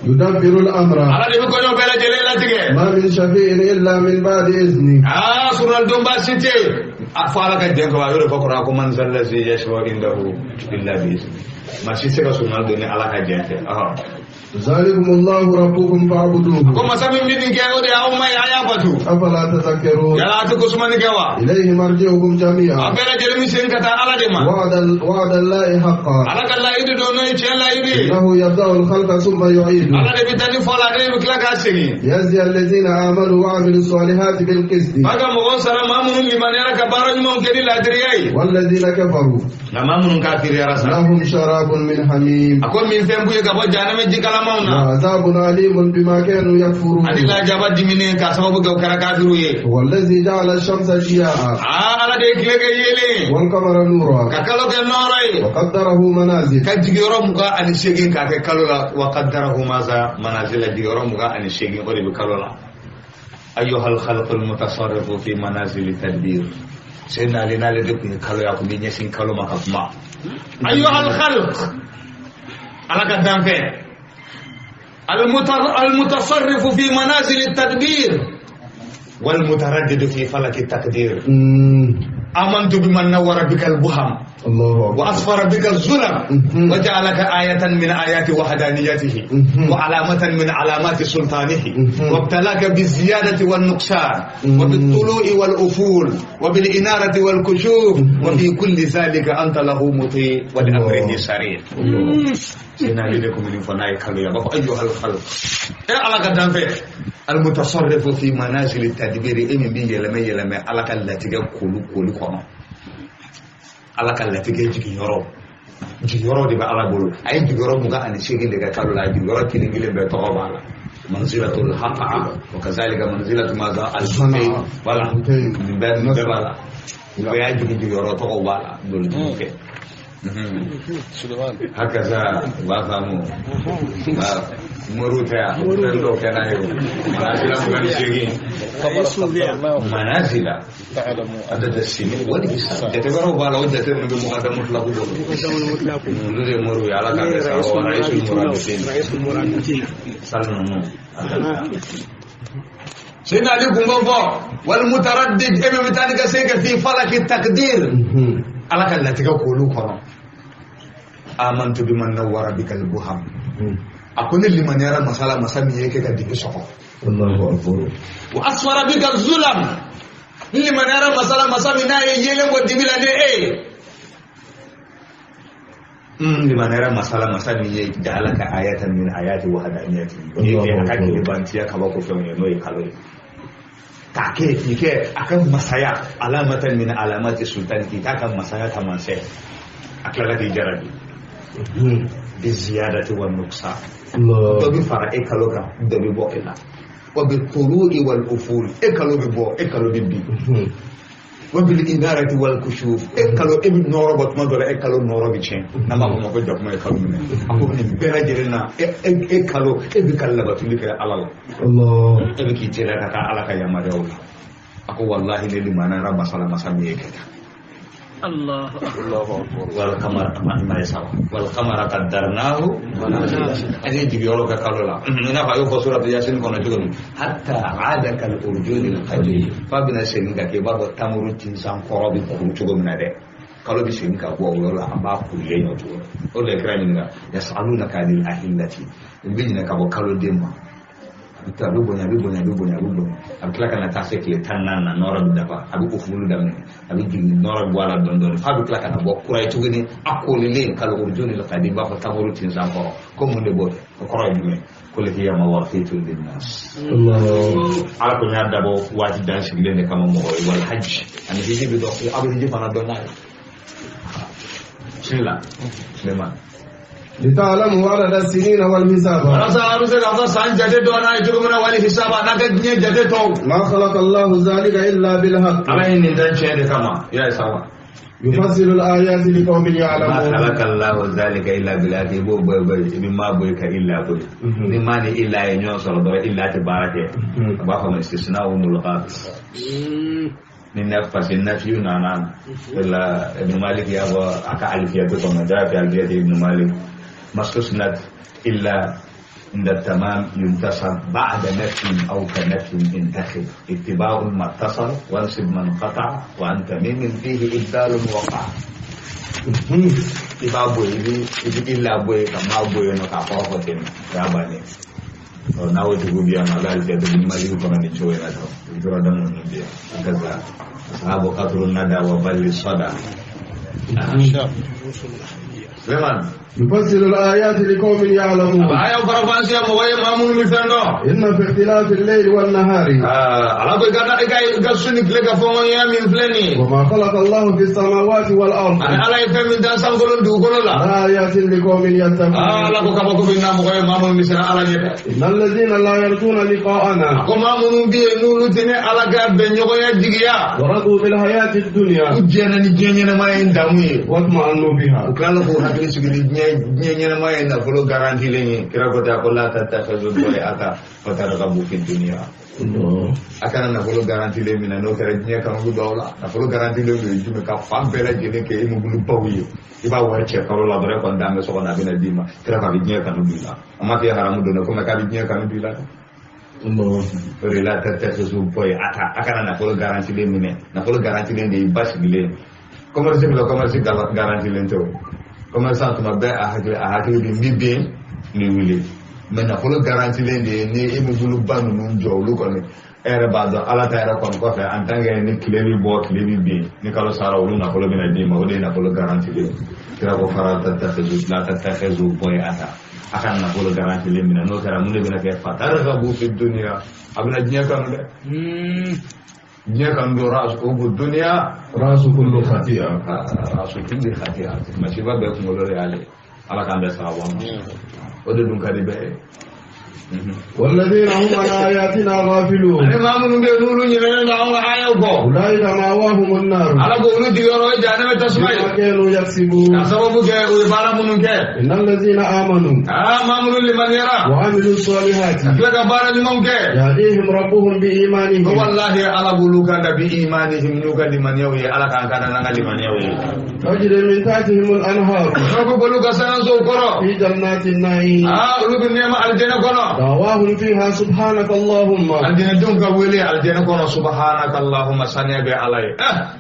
يدبر الأمر ala de bɛ koɲɔ bɛɛ lajɛlen latigɛ ما من شفيع إلا من بعد إذنه sural donba si tɛ yen a fɔ ala ka jɛn kaba a y'o de fɔ kɔrɔ ko man zallazi yashfa'u indahu illa bi izni maa si tɛ se ka sural don ni ala ka jɛn tɛ ذلكم الله ربكم فاعبدوه ko masa min bɛ nin kɛ o de y'aw ma ye a y'a batu أفلا تذكرون yala a tɛ ko sumani kɛ wa إليه مرجعكم a جميعا bɛɛ lajɛlen bɛ segin ka taa ala de ma وعد الله حقا ala ka layidu don n'o ye tiɲɛ layidu ye إنه يبدأ الخلق ثم يعيده ala de bɛ taa ni fɔ la ale de bɛ tila k'a segin ليجزي الذين آمنوا وعملوا الصالحات بالقسط fa ka mɔgɔw sara maa minnu limaniyara ka baara ɲumanw kɛ ni laadiriya ye والذين كفروا nka maa minnu kafiriyara sa لهم شراب من حميم a ko min fɛn b'u ye ka bɔ jahanama ji kalamaw na وعذاب أليم بما كانوا يكفرون ani lajaba diminen k'a sababu kɛ o kɛra kafiru ye والذي جعل الشمس ضياء ala de ye tile kɛ yeelen والقمر نورا ka kalo kɛ nɔɔrɔ ye وقدره منازل ka jigiyɔrɔ 28 k'a kɛ kalo la wa qaddarahu maza manazila jigiyɔrɔ 28 o de bɛ kalo la ayyuhal khalqul mutasarrifu fi manazili tadbir Sayyidina Ali n'ale de tun ye kalo ye a tun bɛ ɲɛsin kalo ma ka kuma ayyuhal khalq ala ka danfɛn المتصرف في منازل التدبير والمتردد في فلك التقدير آمنت بمن نور بك البهم الله أكبر وأصفر بك الظلم وجعلك آية من آيات وحدانيته وعلامة من علامات سلطانه وابتلاك بالزيادة والنقصان وبالطلوع والأفول وبالإنارة والكشوف وفي كل ذلك أنت له مطيع ولأمره سريع سيدنا علي لكم من فناء كالو أيها الخلق إيه على قدام المتصرف في منازل التدبير إيه من يلمي يلمي على كالتي كولو كولو كما ala ka latigɛ jigiyɔrɔ de bɛ ala bolo a ye jigiyɔrɔ 28 de kɛ kalo la jigiyɔrɔ kelen kelen bɛɛ tɔgɔ b'a la manzilatul haqa wa kazalika manzilatu maza al-sunni wala nin bɛɛ b'a la o y'a jigiyɔrɔ tɔgɔ b'a la n'olu kɛ hakaza u b'a faamu moriw tɛ yan fɛn dɔw kɛ n'a ye o manazila 28 manazila adada sini wali hisab jate wɛrɛw b'a la o jate ninnu bɛ mukadamu tilaku bolo olu de ye moriw ye ala k'an bɛɛ sa wa raisul murabitin sali ninnu Sayyidina Ali kun b'o fɔ wal mutaraddid e bɛ taa ni ka segin ka fi falaki takdir ala ka latigɛ k'olu kɔnɔ amantu biman nawwara bikal buham a ko ne limaniyara masa la masa min ye kɛ ka dibi sɔgɔ Allahu akbar wa asfara bika zulam ni limaniyara masa la masa min n'a ye yeelen bɔ dibi la ni e ye limaniyara masa la masa min ye ja'alaka ayatan min ayati wahdaniyati ye kɛ a ka kelebantiya kabako fɛnw ye n'o ye kalo ye k'a kɛ k'i kɛ a ka masaya alamatan min alamati sultani k'i k'a ka masaya taamasiyɛn a tilala k'i jarabi bi ziyadati wa nuqsan dɔ bɛ fara e kalo kan dɔ bɛ bɔ e la wa bi turu'i wal uful e kalo bɛ bɔ e kalo bɛ bin wa bil inarati wal kushuf e kalo e bɛ nɔɔrɔ bɔ tuma dɔ la e kalo nɔɔrɔ bɛ tiɲɛ n'an b'a fɔ o ma ko jakuma ye kalo minɛ a ko nin bɛɛ lajɛlen na e kalo e bɛ ka labatuli kɛ ala la e bɛ k'i teliya ka taa ala ka yamaruyaw la a ko walahi ne limaniyara masa la masa min ye kɛ tan الله أكبر والقمر ما يسوى والقمر قدرناه منازل أني جيورو كالولا هنا فايو فسورة ياسين كنا تقول حتى عاد كالأرجون القديم فبنا سنين كبار تمر تنسان قرب كروتو من هذا قالوا بسنين كبار ولا أبا كلين وتقول ولا كرامينا يسألونك عن الأهلة بيننا كبار قالوا ديما A bɛ bonya a bɛ bonya a bɛ bonya a bɛ bonya a bɛ tila ka na taa se tile 14 na nɔrɔ bɛ dafa a bɛ ofulu daminɛ a bɛ jigin nɔrɔ bɛ bɔ a la dɔɔni dɔɔni f'a bɛ tila ka na bɔ kura ye tuguni a kolilen kalogorojoli la k'a di i b'a fɔ tamaro tinsan kɔrɔ ko mun de b'o kɛ o kɔrɔ ye jumɛn ko le hiya mawaqitu linnas ala ko n y'a dabɔ waati dan sigilen de kama mɔgɔ ye wal hajj ani hiji bɛ dɔn aw bɛ hiji fana dɔn n'a ye bismillah Suleiman لتعلموا عدد السنين والحساب walasa a bɛ se k'aw ka san jate dɔn n'a ye cogo min na wali hisaba n'a ka diɲɛ jate tɔw ما خلق الله ذلك إلا بالحق ala ye nin dan tiɲɛ de kama i y'a ye sa wa يفصل الآيات لقوم ma يعلمون khalaqa Allahu zalika illa bil haqq i b'o bɔ i bɛ ma bɔ i ka illa bɔ ni ma ni illa ye ɲɔgɔn sɔrɔ dɔrɔn illa tɛ baara kɛ a b'a fɔ ma istisna wa mulqat ni naf parce que nafiyu nana wala Ibn Malik y'a fɔ a ka alifiyatu kɔnɔ jaa fi alifiyati Ibn Malik mastusnat illa عند التمام ينتصب بعد نفي أو كنفي انتخب اتباع ما اتصل وانصب من قطع وعن تميم فيه إبدال وقع i b'a bɔ yen i bɛ illa bɔ yen ka ma bɔ yen nɔ k'a kɔrɔ fɔ ten o y'a bannen ɔ n'a o tigiw bɛ yan nɔ a bɛ alifiyatu bin Malik kɔnɔ nin cogo in na tan i tora da ninnu bɛ yan kaza ashabu qatru nada wa balli sada Suleiman يفصل الآيات لقوم يعلمون a y'aw faranfasiya mɔgɔ ye maa minnu bɛ fɛn dɔn إن في اختلاف الليل والنهار ala ko i ka su ni tile ka fɔɲɔgɔnya min filɛ nin ye وما خلق الله في السماوات والأرض ani ala ye fɛn min dan sankolo ni dugukolo la لآيات لقوم يتقون ala ko kabako bɛ na mɔgɔ ye maa minnu bɛ siran ala ɲɛ dɛ إن الذين لا يرجون لقاءنا ko maa minnu bɛ yen n'olu tɛ ne ala ka bɛnɲɔgɔnya jigiya ورضوا بالحياة الدنيا u jɛnna ni diɲɛ ɲɛnamaya in damu ye واطمأنوا بها u tilala k'u hakili sigi ni diɲɛ ɲɛnamaya in nafolo garantilen ye kira ko ten a ko la tattakhidhu bai'ata fatarghabu fi dunya a kana nafolo garantilen minɛ n'o kɛra diɲɛ kanu bɛ don aw la nafolo garantilen don ye jumɛn ka fan bɛɛ lajɛlen kɛ immeuble baw ye i b'a wari cɛ kalo la dɔrɔn e kɔni dan bɛ so kɔnɔ a bɛna d'i ma kira ko a bɛ diɲɛ kanu don i la a ma f'i ye haramu don dɛ komi k'a bɛ diɲɛ kanu don i la dɛ o de la tattakhidhu bai'ata a kana nafolo garantilen minɛ nafolo garantilen de y'i basigilen commerce bila commerce garantilen tɛ o commerçant tuma bɛɛ a hakili bɛ n bɛ bin n bɛ wuli mais nafolo garantilen de ye ni immeuble ba ninnu jɔ olu kɔni e yɛrɛ b'a dɔn ala ta yɛrɛ kɔni kɔfɛ en tant que ni tile bɛ bɔ tile bɛ bin ni kalo sara olu nafolo bɛna d'i ma o de ye nafolo garantilen kira ko fara tattakhidhu la tattakhidhu bai'ata a ka nafolo garantilen minɛ n'o kɛra mun de bɛna kɛ fatarghabu fi dunya a bɛna diɲɛ kanu dɛ diɲɛ kanu don rasu dunya رأس كل خطيئة rasu kulli khati'a masiba bɛɛ kunkolo de y'ale ala k'an bɛɛ sababu ma o de dun ka di bɛɛ ye والذين هم عن آياتنا غافلون ani maa minnu bɛ yen n'olu ɲinɛnen don anw ka ayaw kɔ أولئك مأواهم النار ala ko olu jigiyɔrɔ ye jahanama tasuma ye بما كانوا يكسبون k'a sababu kɛ u ye baara minnu kɛ إن الذين آمنوا maa minnu limaniyara وعملوا الصالحات ka tila ka baara ɲumanw kɛ يهديهم ربهم ko بإيمانهم walahi ala b'olu kan da bi imanihim n'u ka limaniyaw ye ala k'an kana n'an ka limaniyaw ye تجري من تحتهم الأنهار ala ko olu ka sanso kɔrɔ في جنات النعيم olu bɛ nɛɛma alijɛnɛ kɔnɔ دعواهم فيها سبحانك اللهم alijɛnɛdenw ka wele alijɛnɛ kɔnɔ subhanaka allahumma saniya bɛ ala ye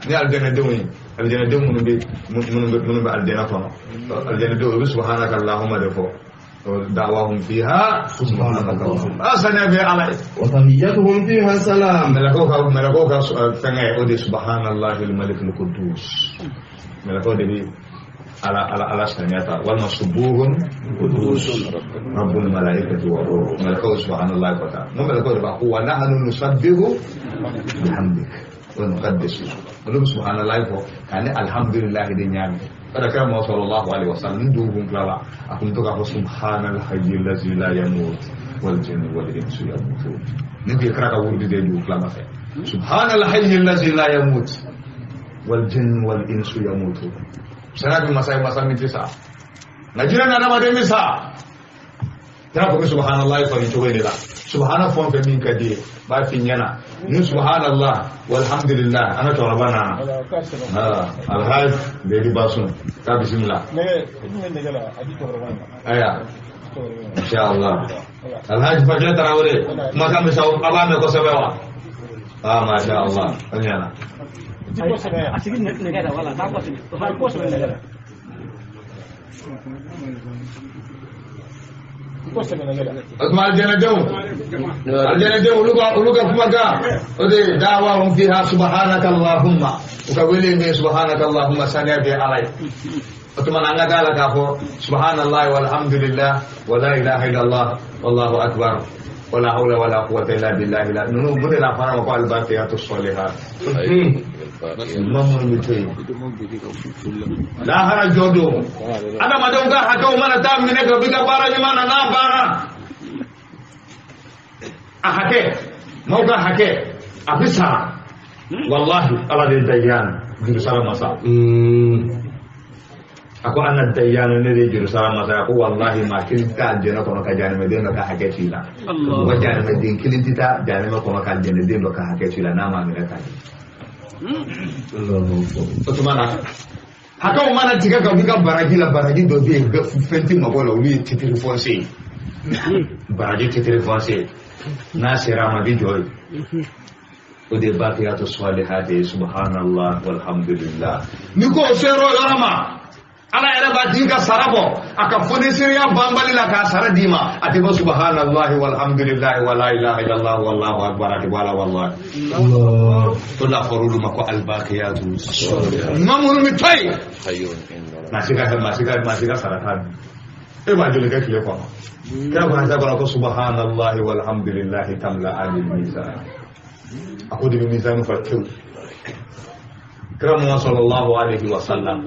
ni alijɛnɛdenw ye alijɛnɛdenw minnu bɛ alijɛnɛ kɔnɔ alijɛnɛdenw u bɛ subhanaka allahumma de fɔ da'wahum fiha subhanaka allahumma saniya bɛ ala ye وتحيتهم فيها سلام mɛlɛkɛw ka fɛngɛ o de subhanallahi al-malikul quddus mɛlɛkɛw de bɛ ala ala ala saniya ta walima subuhun qudus rabbul malaikati wa ruh mɛlɛkɛw subhanallahi kɔta n'o mɛlɛkɛw de b'a ko wa nahnu nusabbihu bihamdik wa nuqaddisu olu bɛ subhanallahi fɔ k'a ni alhamdulillahi de ɲaami o de kɛra mɔgɔ sallallahu alaihi wasallam ni dugu kun tilala a kun bɛ to k'a fɔ subhanal hayyi allazi la yamut wal jinnu wal insu yamutun ni kun ye kira ka wurudi de ye dugu tilama fɛ subhanal hayyi allazi la yamut wal jinnu wal insu yamutun sara bi masa ye masa min tɛ sa nka jinɛ ni adamaden bɛ sa kira ko bɛ subhanallah fɔ nin cogo in de la subhana fɛn o fɛn min ka di ye b'a f'i ɲɛna ni subhanallah walhamdulillah an ka cɛkɔrɔba nana alhaj lady basun k'a bisimila aya inshallah alhaj Fakila Tarawele kumakan bɛ sa aw b'a mɛn kosɛbɛ wa masha Allah o ɲɛna A sigi nɛgɛ la wala n'a kɔsigi o fana kɔsigi nɛgɛ la. O tuma alijɛnɛdenw olu ka kumakan o de ye da'wahum fiha subhanaka allahumma u ka wele min subhanaka allahumma saniya bɛ ala ye. O tuma an ka da la k'a fɔ subhanallahi walhamdulillah wa la ilaha illallah wallahu akbar wala hawla wala quwwata illa billahi la ninnu mun de la fara ma ko albaqiyatu salihat ɲuman minnu bɛ to yen lahara jɔ don adamadenw ka hakɛw mana taa minɛ ka b'i ka baara ɲuman na n'a banna a hakɛ maaw ka hakɛ a bɛ sara walahi ala de dayan jurusara masa a ko ana dayan ne de jurusara masa a ko walahi maa kelen tɛ taa alijɛnɛ kɔnɔ ka jahanamɛden dɔ ka hakɛ to i la wa jahanamɛden kelen tɛ taa jahanamɛ kɔnɔ ka alijɛnɛden dɔ ka hakɛ to i la n'a ma minɛ ka ɲɛ. O tuma na hakɛw mana tigɛ ka b'i ka baraji la baraji dɔ bɛ yen fɛn tɛ mabɔ la olu ye titre foncier ye baraji titre foncier n'a sera a ma a bɛ jɔ yen o de ye baqiyatu salihat ye subhanallah walhamdulillah ni ko sera o yɔrɔ ma ala yɛrɛ b'a tigi ka sara bɔ a ka fonisiriya banbali la k'a sara d'i ma a tɛ bɔ subhanallahi walhamdulillahi wala ilaha illallah wallahu akbar a tɛ bɔ a la wallahi o la fɔra olu ma ko albaqiyatu ɲuman minnu bɛ to yen maa si ka sara t'a dun e b'a joli kɛ tile kɔnɔ kira ko hadisa kɔnɔ ko subhanallahi walhamdulillahi tamla'ani mizan a ko de bɛ mizan fa tewu kira Muhammad sallallahu alaihi wa sallam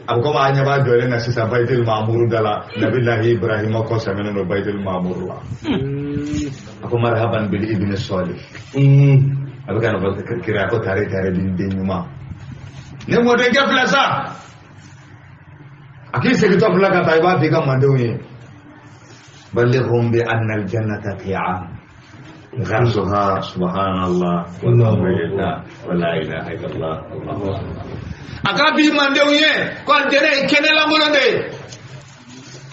a bɛ komi an ɲɛ b'a jɔlen na sisan Baitul Ma'mur da la Nabilahi Ibrahima kɔ sɛmɛnen don Baitul Ma'mur la a ko marhaban bil ibni salih a bɛ ka na fɔ kira ko tare tare bin den ɲuman ne mɔdenkɛ filɛ sa a k'i segintɔ filɛ ka taa i b'a f'i ka mandenw ye ballighum bi anna al-jannata qi'am غرسها سبحان الله والحمد لله ولا اله الا الله الله اكبر a bi mandenw ye ko alijɛnɛ ye kɛnɛ lankolon de ye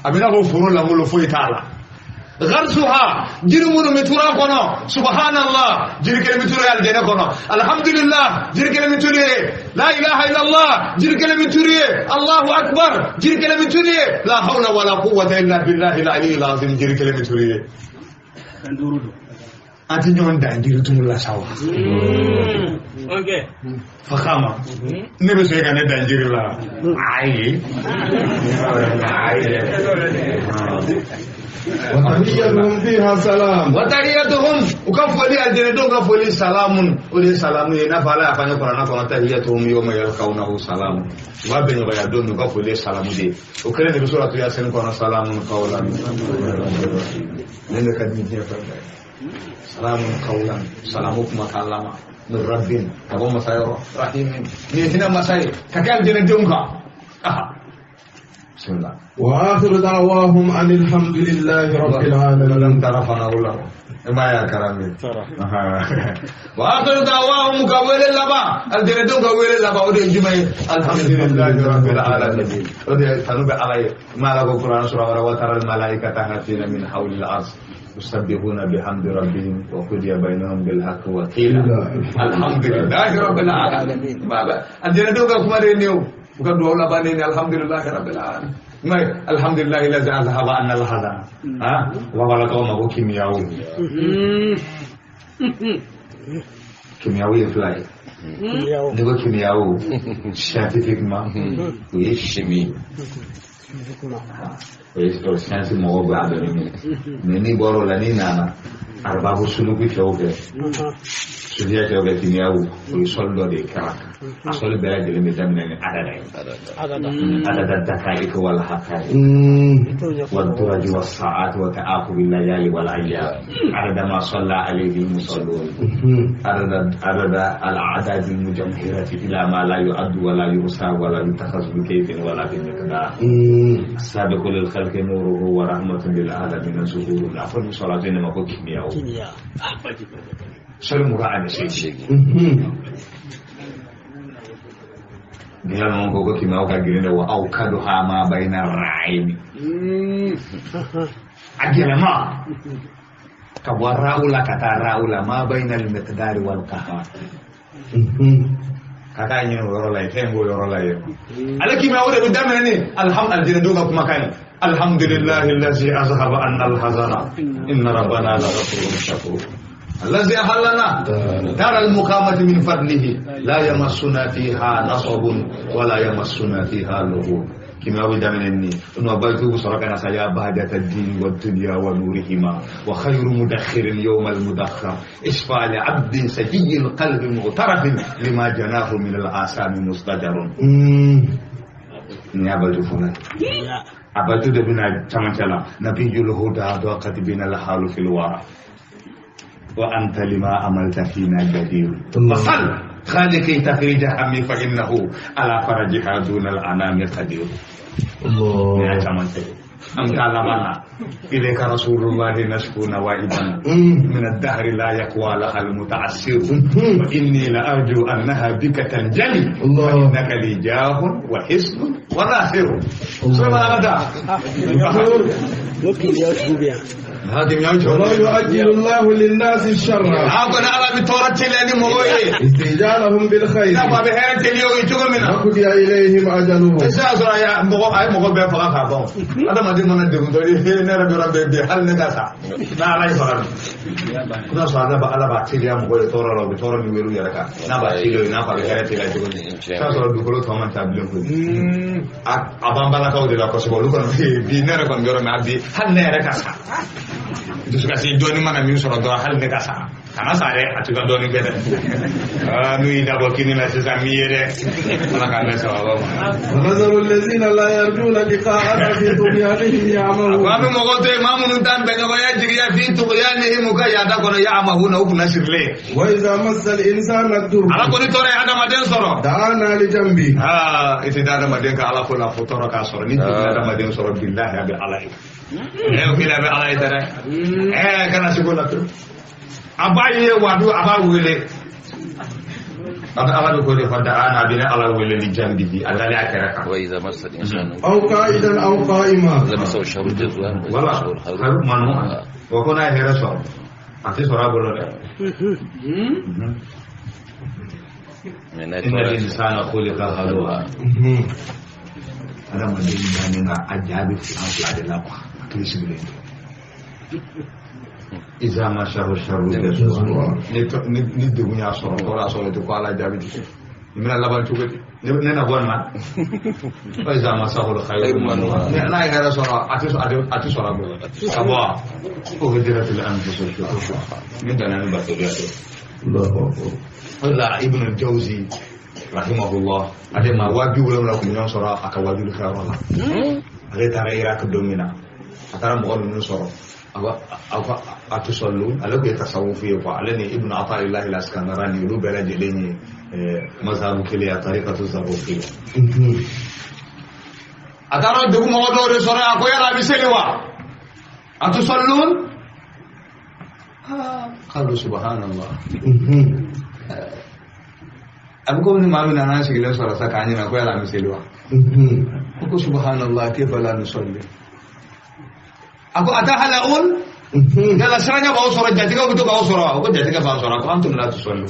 a bɛ n'a fɔ foro lankolon foyi t'a la غرسها jiri minnu bɛ turu a kɔnɔ subhanallah jiri kelen bɛ turu alijɛnɛ kɔnɔ alhamdulillah jiri kelen bɛ turu ye la ilaha illallah jiri kelen bɛ turu ye allahu akbar jiri kelen bɛ turu ye la hawla wala quwwata illa billahi al-aliyyil azim jiri kelen bɛ turu ye an tɛ ɲɔgɔn dan jiri turu la sa wa fakama ne bɛ se ka ne dan jiri la ayi ayi وتحيتهم فيها سلام وتحيتهم u ka foli alijɛnɛdenw ka foli salamun o de ye salamu ye i n'a fɔ ala y'a fɔ an ye kuranɛ kɔnɔ tahiyatuhum yawma yalqawnahu salamun u b'a bɛn ɲɔgɔnya don min u ka foli ye salamu de ye o kelen de bɛ suratu yasin kɔnɔ salamun qawlan ne de ka di diɲɛ fɛn bɛɛ salamun qawlan salamu kumakan lama min rabbin ka bɔ masa yɔrɔ rahimin nin ye hinɛ masa ye ka kɛ alijɛnɛdenw kan بسم الله وآخر دعواهم أن الحمد لله رب العالمين ترى فنا ما يا كرامي وآخر دعواهم كويل لبا الجنة كويل لبا ودي جمعي الحمد لله رب العالمين ودي تنوب علي ما له القرآن سورة وترى الملائكة حافين من حول العرش يسبحون بحمد ربهم وقضي بينهم بالحق وقيل الحمد لله رب العالمين الجنة كما دينيو bukan dua laban ini alhamdulillah rabbil alamin mai alhamdulillah allazi azhaba anna al-hazan ha wa wala qawma ko kimiyawu kimiyawu ye fila ye ne ko kimiyawu scientifiquement o ye chimie o ye science mɔgɔw b'a dɔn ni min mais n'i bɔra o la n'i nana arababu suluku cɛw fɛ sufiya cɛw fɛ kimiyawu o ye sɔli dɔ de ye kɛra a sɔli bɛɛ lajɛlen bɛ daminɛ ni adada ye adada dakaik wal haqaik والدرج والساعات وتعاقب الليالي والايام عدد ما صلى عليه المصلون عدد الاعداد المجمهرة الى ما لا يعد ولا يحصى ولا يتخذ بكيف ولا بمقدار السابق للخلق نوره ورحمة للعالمين ظهور العفو صلاة ما هو كيمياء sɔli mugan ani seegin ni y'a mɛn ko kimiyaw ka girin dɛ wa aw ka don ha ma bayina raayini a gɛlɛma ka bɔ ra'u la ka taa ra'u la ma bayina al-miqdari wal qahar Ka taa ɲini o yɔrɔ la yen fɛn b'o yɔrɔ la yen ale k'i ma o de bɛ daminɛ ni alhamdulilayi ka kumakan ye alhamdulilahi allazi azhaba anna alhazana inna rabbana la ghafurun shakur الذي أحلنا دار المقامة من فضله لا يمسنا فيها نصب ولا يمسنا فيها لغوب كما بدا مني انه بيته سرقنا سيا بهجة الدين والدنيا ونورهما وخير مدخر يوم المدخر اشفع لعبد سجي القلب مغترف لما جناه من الآثام مزدجر نيابة فلان أبدو دبنا تمثلا نبي الهدى ضاقت بنا الحال في الورى وأنت لما عملت فينا جدير فصل خالقي تخرج همي فإنه على فرجها دون الأنام قدير الله يا جماعة أنت لمنا إليك رسول الله نشكو نوائبنا من الدهر لا يقوى لها المتعسر وإني لأرجو أنها بك تنجلي وإنك لي جاه وحسن وناصر سبحان الله. ولا يؤجل الله للناس الشر استعجالهم بالخير وقضي إليهم أجلهم. Dusukasi dɔɔni mana min sɔrɔ dɔrɔn hali ne ka sa kana sa dɛ a tɛ ka dɔɔni kɛ dɛ n'u y'i dabɔ kini la sisan m'i ye dɛ ala k'an bɛn sababa ma. Nazaru lezina la yarjuna liqa'ana fi tughyanihim ya'mahun. A ko an bɛ mɔgɔw to yen maa minnu t'an bɛnɲɔgɔnya jigiya fi tughyanihim u ka yaada kɔnɔ ya'mahuna u kunna sirilen. Wa iza massa al-insana ad-durr. Ala ko ni tɔɔrɔ ye adamaden sɔrɔ. Da'ana li jambi. Aa i tɛ da adamaden ka ala ko la fo tɔɔrɔ k'a sɔrɔ ni degun ye adamaden sɔrɔ bilahi a bɛ ala ye. O kelen a bɛ ala ye dɛ. Kana se ko la pewu. A b'a ye wa a b'a wele. A bɛ ala bɛ ko de fɔ da n'a bɛ ne ala wele ni jambihi a dalen a kɛrɛ kan. Wa iza massa al-insana. Aw qa'idan aw qa'ima. Lamassa sharru jazwan. Wala manu wa ko n'a ye hɛrɛ sɔrɔ a tɛ sɔrɔ a bolo dɛ. Inna al-insana khuliqa halu'a. Adamaden dannen ka a ja bɛ fila fila de la quoi. Hakili sigilen don. Iza masahu sharru jazua. Ni degun y'a sɔrɔ tɔɔrɔ y'a sɔrɔ i tɛ ko ala jaabi di. Nin bɛna laban cogo di? Ne na bɔ nin na. Wa iza masahu al-khayru manu'a. N'a ye hɛrɛ sɔrɔ a tɛ sɔrɔ a bolo. Ka bɔ wa? Uhdirat al-anfusu shuhha. Min danna ni bato bɛ to. O de la Ibn al-Jawzi rahimahullah ale ma 70 kun ɲɔgɔn sɔrɔ a ka wajuli kɛyɔrɔ la. Ale taara Irak don min na a taara mɔgɔ ninnu sɔrɔ a ko a tusallun ale tun ye tasawufu ye quoi ale ni Ibn Ata'illah al-Askandarani olu bɛɛ lajɛlen ye mazhabu kelen ye a tariqatu zarruqiyya. A taara dugu mɔgɔ dɔw de sɔrɔ a ko yala a bɛ seli wa a tusallun qalu subhanallah. A bɛ komi ni maa min nana an sigilen sɔrɔ sa k'an ɲininka ko yala an bɛ seli wa ko subhanallah kayfa la nusalli. A ko atahala'un yala siranya b'aw sɔrɔ jatigɛw bɛ to k'aw sɔrɔ wa ko jatigɛ b'an sɔrɔ a ko antum la tusallu.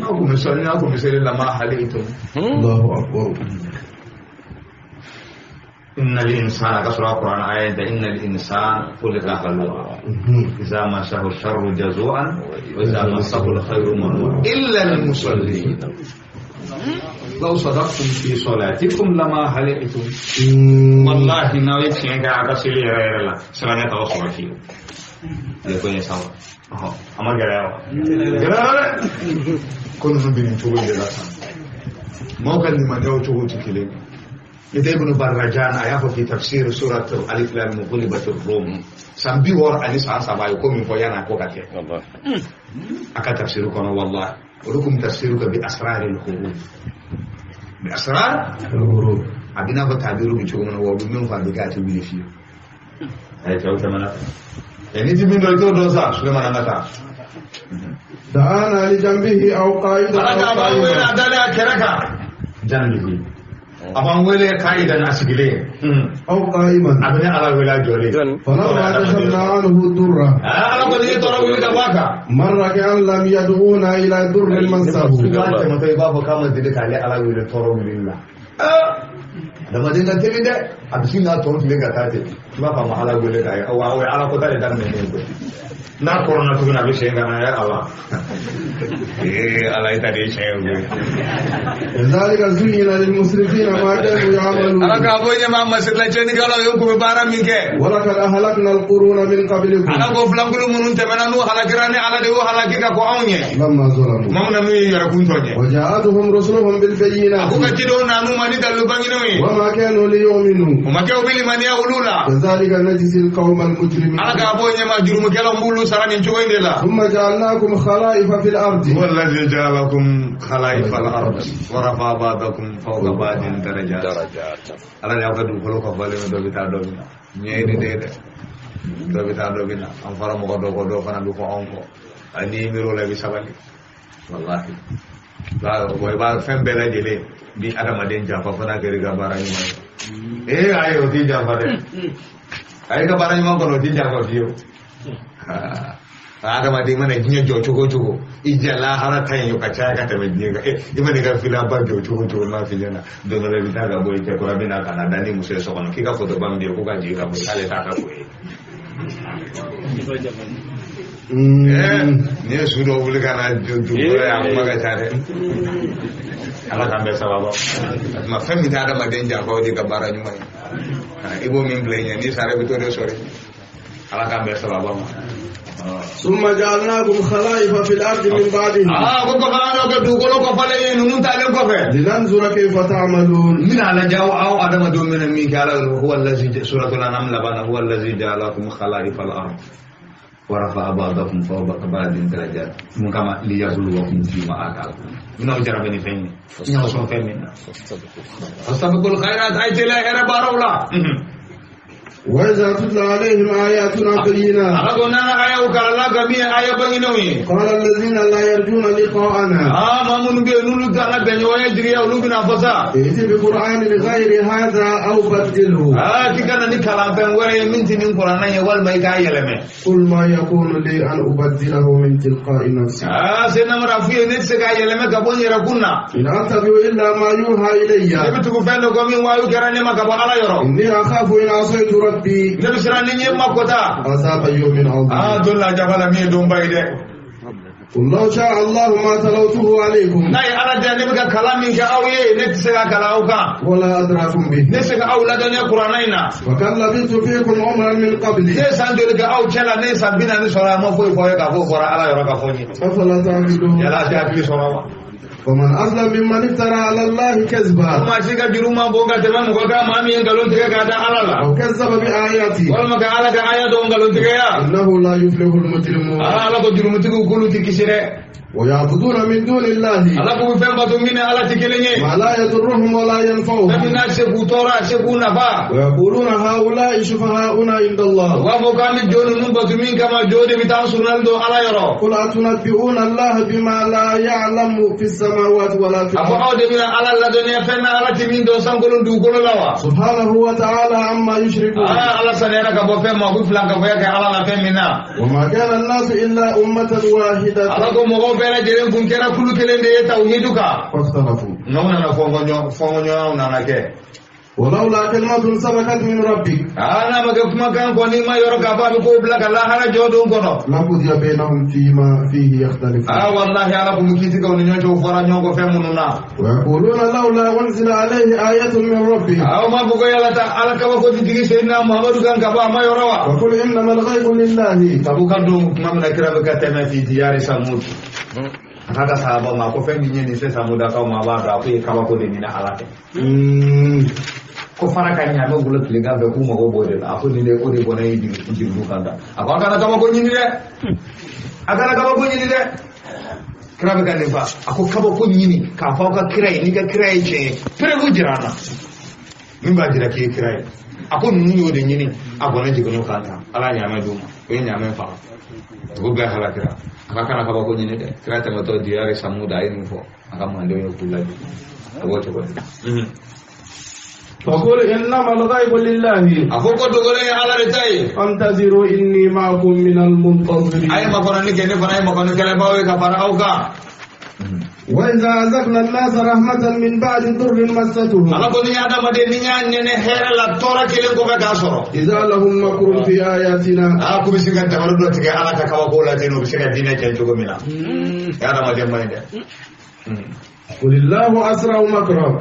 N'aw kun bɛ sɔli n'aw kun bɛ seli lama halaytum. Allahu akbar. Inna al-insana ka sɔrɔ Qur'an aya da inna al-insana khuliqa halu'a iza masahu sharru jazu'an wa iza masahu al-khayru manu'a illa al-musallin. Law sadaqtum fi salatikum lama halaytum. Wallahi n'aw ye tiɲɛ kɛ a ka seli yɛrɛ yɛrɛ la siranya t'aw sɔrɔ fiyewu. Ale ko in ye sawa. A ma gɛlɛya wa? Gɛlɛyara dɛ. Ko ninnu bɛ nin cogo in de la sisan. Maaw ka limaniyaw cogo tɛ kelen ye. Ibn Barrajan a y'a fɔ fi tafsir surat Alif Lam Mim ghulibatir Rum san 63 ye ko min fɔ yan'a ko ka kɛ. A ka tafsir kɔnɔ wallahi olu kun tafsir kɛ bi asraril huruf bi asrar huruf a bɛ n'a fɔ tabiru bɛ cogo min na wa u bɛ min fɔ a bɛ kɛ a tɛ wuli fiyewu. A ye cɛw tɛmɛna ni ti min dɔn i t'o dɔn sa Sulemana an ka taa. Da'ana li jambihi aw qa'idan aw qa'ima. Ala k'a b'a wele a dalen a kɛrɛ kan. Jambihi. A b'an wele ka'idan a sigilen aw qa'iman a bɛ ne Ala wele a jɔlen falamma kashafna anhu durra Ala kɔni ye tɔɔrɔ wuli ka bɔ a kan marra ka'an lam yad'una ila durrin massahu i b'a tɛmɛtɔ i b'a fɔ k'a ma deli k'ale Ala wele tɔɔrɔ wulili la adamaden ka teli dɛ a bɛ sin k'a tɔ tile ka taa ten i b'a fɔ a ma Ala wele k'a ye wa o ye Ala kota de daminɛ ne ye koyi n'a kɔrɔna tuguni a bɛ segin ka na ye Ala ee Ala i ta de ye tiɲɛ ye koyi. كذلك زين للمسرفين ما كانوا يعملون Ala k'a fɔ ɲɛmaa masirila tiɲɛnikɛlaw ye u kun bɛ baara min kɛ. ولقد أهلكنا القرون من قبلكم Ala ko filankulu minnu tɛmɛna n'u halakira ni Ala de y'u halaki ka kɔ anw ɲɛ. لما ظلموا Tuma min na n'u ye yɛrɛkun tɔ ɲɛ. وجاءتهم رسلهم A بالبينات ko ka cidenw nan'u ma ni dalilu bangenenw ye. وما كانوا ليؤمنوا O ma kɛ u bɛ limaniya olu la. كذلك نجزي القوم المجرمين Ala k'a fɔ ɲɛmaa jurumukɛlaw b'olu sara nin cogo in de la. ثم جعلناكم خلائف في الأرض هو الذي جعلكم خلائف الأرض ورفع بعضكم فوق بعض درجات Ala de y'aw ka dugukolo kɔfɔlen dɔ bɛ taa dɔ bɛ na ɲɛ ye nin de ye dɛ dɔ bɛ taa dɔ bɛ na an fɔra mɔgɔ dɔ kɔ dɔw fana bɛ fɔ anw kɔ ani n'i miiri o la i bɛ sabali walahi i b'a fɛn bɛɛ lajɛlen bi adamaden janfa fo n'a kɛra i ka baara ɲuman ye ee ayi o t'i janfa dɛ a y'i ka baara ɲuman kɔnɔ o t'i janfa fiyewu adamaden mana diɲɛ jɔ cogo o cogo i ja lahara ta in o ka caya ka tɛmɛ diɲɛ kan i mana i ka filaba jɔ cogo o cogo n'a f'i ɲɛna don dɔ la i bɛ taa ka bɔ i cɛ kura bɛ na ka na da ni muso ye so kɔnɔ k'i ka fotoba min bɛ yen ko ka jigin ka bɔ yen k'ale t'a ka ko ye. N'i ye su dɔ wuli ka na dugukolo ye a kuma ka ca dɛ Ala k'an bɛɛ sababa a tuma fɛn min tɛ adamaden janfa o de ka baara ɲuman ye i b'o min bila i ɲɛ n'i sara i bɛ t'o de sɔrɔ Ala k'an bɛɛ sababa ma. ثم جعلناكم خلائف في الأرض من بعدهم ko kɔfɛ an y'aw kɛ dugukolo kɔfɛlen ye ninnu taalen kɔfɛ. لننظر كيف تعملون n bɛna lajɛ aw adamadenw bɛna min kɛ Ala yɛrɛ huwa allazi suratul an'am laban na huwa allazi ja'alakum khala'ifa al-ard wa rafa'a ba'dakum fawqa ba'din darajat mun kama liyabluwakum fima ataakum n bɛna aw jarabi ni fɛn ye n y'aw sɔn fɛn min na. fastabiqul khairat a ye teliya hɛrɛ baaraw la. وإذا تتلى عليهم آياتنا بينات Ala ko n'an ka ayaw kalanna ka min ye aya bangenenw ye. قال الذين لا يرجون لقاءنا Maa minnu bɛ yen n'olu t'an ka bɛnɲɔgɔnya jigiya olu bɛna fɔ sa. ائت بقرآن غير هذا أو بدله K'i ka na ni kalanfɛn wɛrɛ ye min tɛ nin kuranɛ ye walima i k'a yɛlɛmɛ. قل ما يكون لي أن أبدله من تلقاء نفسي Seyidina Umar a f'u ye ne tɛ se k'a yɛlɛmɛ ka bɔ n yɛrɛ kun na. إن أتبع إلا ما يوحى إلي Ne bɛ tugu fɛn dɔ kɔ min wayu kɛra ne ma ka bɔ Ala yɔrɔ. إني أخاف إن عصيت ربي Ne bɛ siran ni n ye makota. عذاب يوم عظيم Don la jafa la min ye donba ye dɛ. قل لو شاء الله ما تلوته عليكم N'a ye Ala diya ne bɛ ka kalan min kɛ aw ye ne tɛ se ka kalan aw kan. ولا أدراكم به Ne tɛ se ka aw ladɔnniya kuranɛ in na. وكم لبثت فيكم عمرا من قبلي Ne ye san joli kɛ aw cɛ la ne ye san 40 sɔrɔ a ma foyi fɔ aw ye k'a fɔ o bɔra Ala yɔrɔ ka fɔ n ye. أفلا تعقلون Yala a tɛ hakili sɔrɔ wa? ومن أظلم ممن افترى على الله كذبا Maa si ka juru ma bon ka tɛmɛ mɔgɔ kan maa min ye nkalon tigɛ k'a da Ala la. أو كذب بآياته Walima ka Ala ka aya dɔw nkalon tigɛya. إنه لا يفلح المجرمون Ala ko jurumutigiw k'olu tɛ kisi dɛ. ويعبدون من دون الله Ala k'u bɛ fɛn bato min ni Ala tɛ kelen ye. ما لا يضرهم ولا Fɛn min ينفعهم n'a se k'u tɔɔrɔ a se k'u nafa. ويقولون هؤلاء شفعاؤنا عند U الله b'a fɔ k'an bɛ jo ninnu bato min kama jo de bɛ taa an surunali don Ala yɔrɔ. قل أتنبئون الله بما لا يعلم في السماوات ولا في A fɔ الأرض aw de bɛna Ala ladɔnniya fɛn na Ala tɛ min dɔn sankolo ni dugukolo la wa. سبحانه وتعالى عما يشركون Ala saniyara ka bɔ fɛn ma k'u filan ka fɔ kɛ Ala la fɛn min na. وما كان الناس إلا أمة واحدة Ala ko mɔgɔw bɛɛ lajɛlen kun kɛra kulu kelen de ye tawhidu kan. فاختلفوا N'aw nana fɔnkɔɲɔgɔnw nana kɛ. ولولا كلمة سبقت من ربك N'a ma kɛ kumakan kɔni ma yɔrɔ k'a fɔ a bɛ kow bila ka lahara jɔ don kɔnɔ. لقضي بينهم فيما فيه يختلفون Walahi Ala kun bɛ kiiti kɛ u ni ɲɔgɔn cɛ u fɔra ɲɔgɔn kɔ fɛn minnu na. ويقولون لولا أنزل عليه آية من ربه Aw ma fɔ ko yala ta Ala kabako tɛ jigin Seyidina Muhamadu kan ka bɔ a ma yɔrɔ wa. وقل إنما الغيب لله Sabu ka don tuma min na kira bɛ ka tɛmɛ fi diyari Samud. A k'a ka sahaba ma ko fɛn min ye nin se Samudakaw ma a b'a dɔn a ko ye kabako de ɲini Ala fɛ. Ko fara ka ɲaamɛ bolo tilegan fɛ k'u mago b'o de la a ko nin de o de bɔnna ye jiridu kan da a ko a kana kabako ɲini dɛ a kana kabako ɲini dɛ kira bɛ ka nin fa a ko kabako ɲini k'a fɔ aw ka kira ye n'i ka kira ye tiɲɛ ye preuve jira an na min b'a jira k'i ye kira ye a ko ninnu y'o de ɲini a bɔnna jiginn'o kan tan Ala ye ɲaamɛ d'u ma o ye ɲaamɛ faga dugu bɛɛ halakira a ka kana kabako ɲini dɛ kira tɛmɛtɔ diyari Samuda a ye nin fɔ a ka mandenw ye k'u lajɛ a b'o cogo de la. فقل إنما الغيب لله أفوكو دغوري على رتاي فانتظروا إني معكم من المنتظرين أي ما كنا نكني فناي ما كنا كلام باوي كفر أوكا وإذا أذقنا الناس رحمة من بعد ضر مستهم على كل هذا مدينة نهر لا تورا كلين كوبا كاسرو إذا لهم مكر في آياتنا أكو بيسكن تمرد تيجي على كاكاو كولا تينو بيسكن دينا كنتو منا هذا مدينة قل الله أسرع مكرا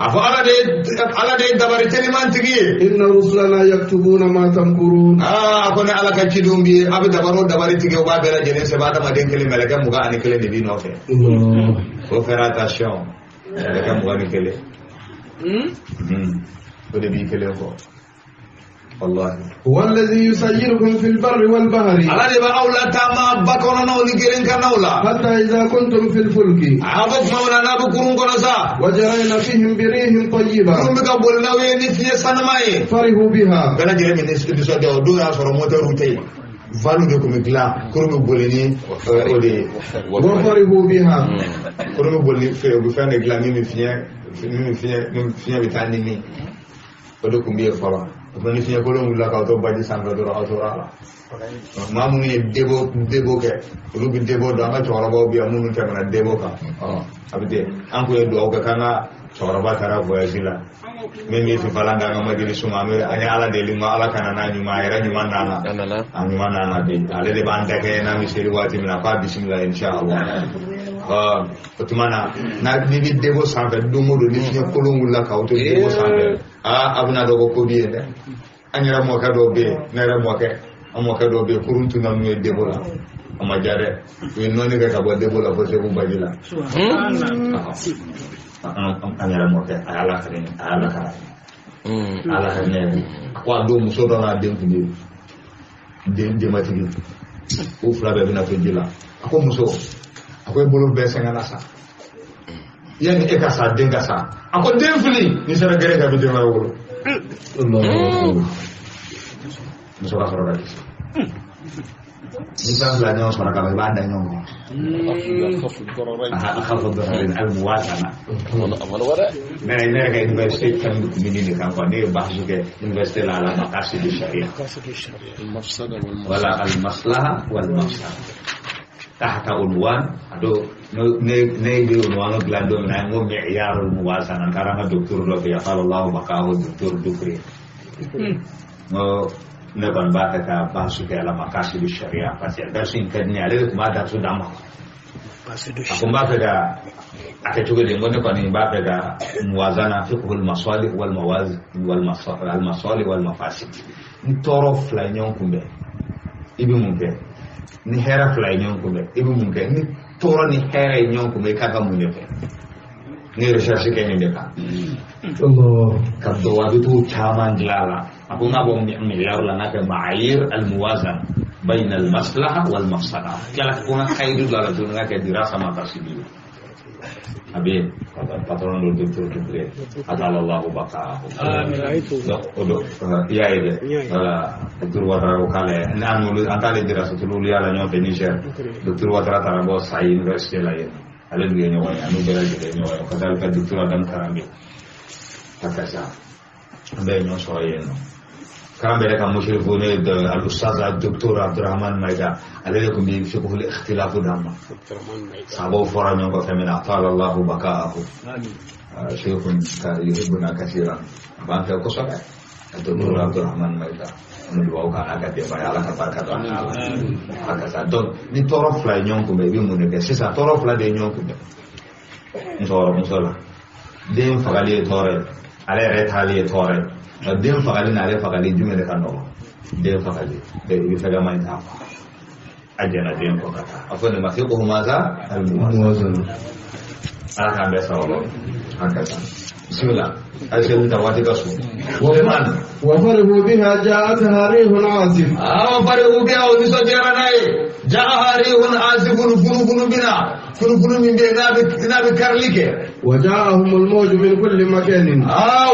على دي دبر تلمان تجي إن رسلنا يكتبون ما تمكرون أكون على كتشدون بي أبي دبرو دبر تجي وبا بلا جنس بعد ما دين كلمة ملكة مغا أني كلمة نبي نوفي وفراتاسيون ملكة مغا أني كلمة ونبي كلمة والله هو الذي يسيركم في البر والبحر على دي أولا تاما بكونا ونجرين كنولا حتى إذا كنتم في الفلك عبد مولانا بكرون كنسا وجرينا فيهم بريح طيبة كم بقولنا وين في سنماي فرحوا بها بلا جري من نسبة دون أصلا موتور روتي فالو دكم كلا كرم بولني أودي وفرحوا بها كرم بولني في وفان كلا مين فيها مين فيها مين فيها بتاني ودكم بيه فلا ni fiɲɛ kolon wulila k'aw to baji sanfɛ dɔrɔn aw tora a la maa minnu ye debo kɛ olu bɛ debo dɔn an ka cɛkɔrɔbaw bɛ yan minnu tɛmɛna debo kan a bɛ ten an kun ye dugawu kɛ k'an ka cɛkɔrɔba taara voyage la min bɛ fifalan k'an ka majilisu ma an ye ala deli n ko ala kana n'a ɲuman a yɛrɛ ɲuman nana a ɲuman nana bi ale de b'an dɛgɛ n'an bɛ seli waati min na k'a bisimila inshallah o tuma na n'i bɛ debo sanfɛ don o don ni fiɲɛ kolon wulila k'aw to debo sanfɛ a bɛna dɔn ko ko bɛ yen dɛ an yɛrɛ mɔkɛ dɔw bɛ yen ne yɛrɛ mɔkɛ an mɔkɛ dɔw bɛ yen kurun tunna n'u ye debo la a ma diya dɛ u ye nɔɔni kɛ ka bɔ debo la fo segu baji la an yɛrɛ mɔkɛ a y'a lakari a y'a lakari a y'a lakari ne yɛrɛ a ko a don muso dɔ n'a den tun bɛ yen denbatigi u fila bɛɛ bɛna to ji la a ko muso a ko e bolo bɛɛ sɛgɛnna sa yanni e ka sa den ka sa a ko den fili ni sera gɛrɛ ka bɛ den wɛrɛ wolo muso ka sɔrɔ ka kisi ni fɛn fila ɲɔgɔn sɔrɔ ka ban i b'a da ɲɔgɔn kan akhafu dararain almuwazana ne yɛrɛ ka université kan kun bɛ nin de kan quoi ne ye baasi kɛ université la ala maqasid sharia wala almaslaha walmafsada تحت عنوان أدو نيجي عنوان بلادو من عنو معيار الموازنة كرامة دكتور لو قال الله بقاه الدكتور دكري نبان باكا باسو على مقاصد الشريعة بس درس كدني عليه ما درس دم أقوم باكا أكتب لي نقول نكون باكا موازنة فقه المصالح والمواز والمصالح والمفاسد نطرف لا ينكم به يبي ممكن ni hɛrɛ fila ye ɲɔgɔn kunbɛn i bɛ mun kɛ ni tɔɔrɔ ni hɛrɛ ye ɲɔgɔn kunbɛn i kan ka mun de kɛ ne ye recherche kɛ nin de kan ka dawabitu caman dilan a la a ko n k'a bɔ miliyari la n k'a kɛ ma'ayir al-muwazan bayna al-maslaha wal-mafsada tilala ko n ka kayidu don a la tuguni n k'a kɛ dirasa maqasidi a bɛ yen patron dɔ docteur Dupré atalallahu baqaahu o do i y'a ye dɛ voilà docteur Ouattara ko k'ale n'an n'olu an t'ale dirasatul uliya la ɲɔgɔn fɛ Niger docteur Ouattara taara bɔ Sayi université la yen ale n'u ye ɲɔgɔn ye an n'u bɛɛ lajɛlen ye ɲɔgɔn ye kazalika docteur Adam Karambe hakaza an bɛɛ ye ɲɔgɔn sɔrɔ yen nɔ karambe yɛrɛ ka musirifu ne ye al-ustaz docteur Abdurrahman Maïga ale de tun bɛ fiqhul ikhtilafu d'an ma sabaw fɔra ɲɔgɔn kɔ fɛn min na atala Allahu bakaahu sheikhun yuhibbuna kasiran a b'an fɛ kosɛbɛ docteur Abdurrahman Maïga an bɛ dugawu k'a n'a ka denbaya ala ka barika don a n'a la hakaza donc ni tɔɔrɔ fila ye ɲɔgɔn kunbɛn i bɛ mun de kɛ sisan tɔɔrɔ fila de ye ɲɔgɔn kunbɛn musokɔrɔmuso la den fagali ye tɔɔrɔ ye ale yɛrɛ taali ye tɔɔrɔ ye den fagali n'ale fagali jumɛn de ka nɔgɔn den fagali i bɛ fɛgɛma in t'a faga a jɛnna den kɔ ka taa a fɔ nin ma fiqhu maza al-muwazana ala k'an bɛɛ sababu hakaza bismillah a seli ta waati ka sun وفرحوا بها جاءتها ريح عاصف وفرحوا بها o nisɔndiyara n'a ye جاءها ريح عاصف funufunu bina funufunu min bɛ yen n'a bɛ karili kɛ وجاءهم الموج من كل مكان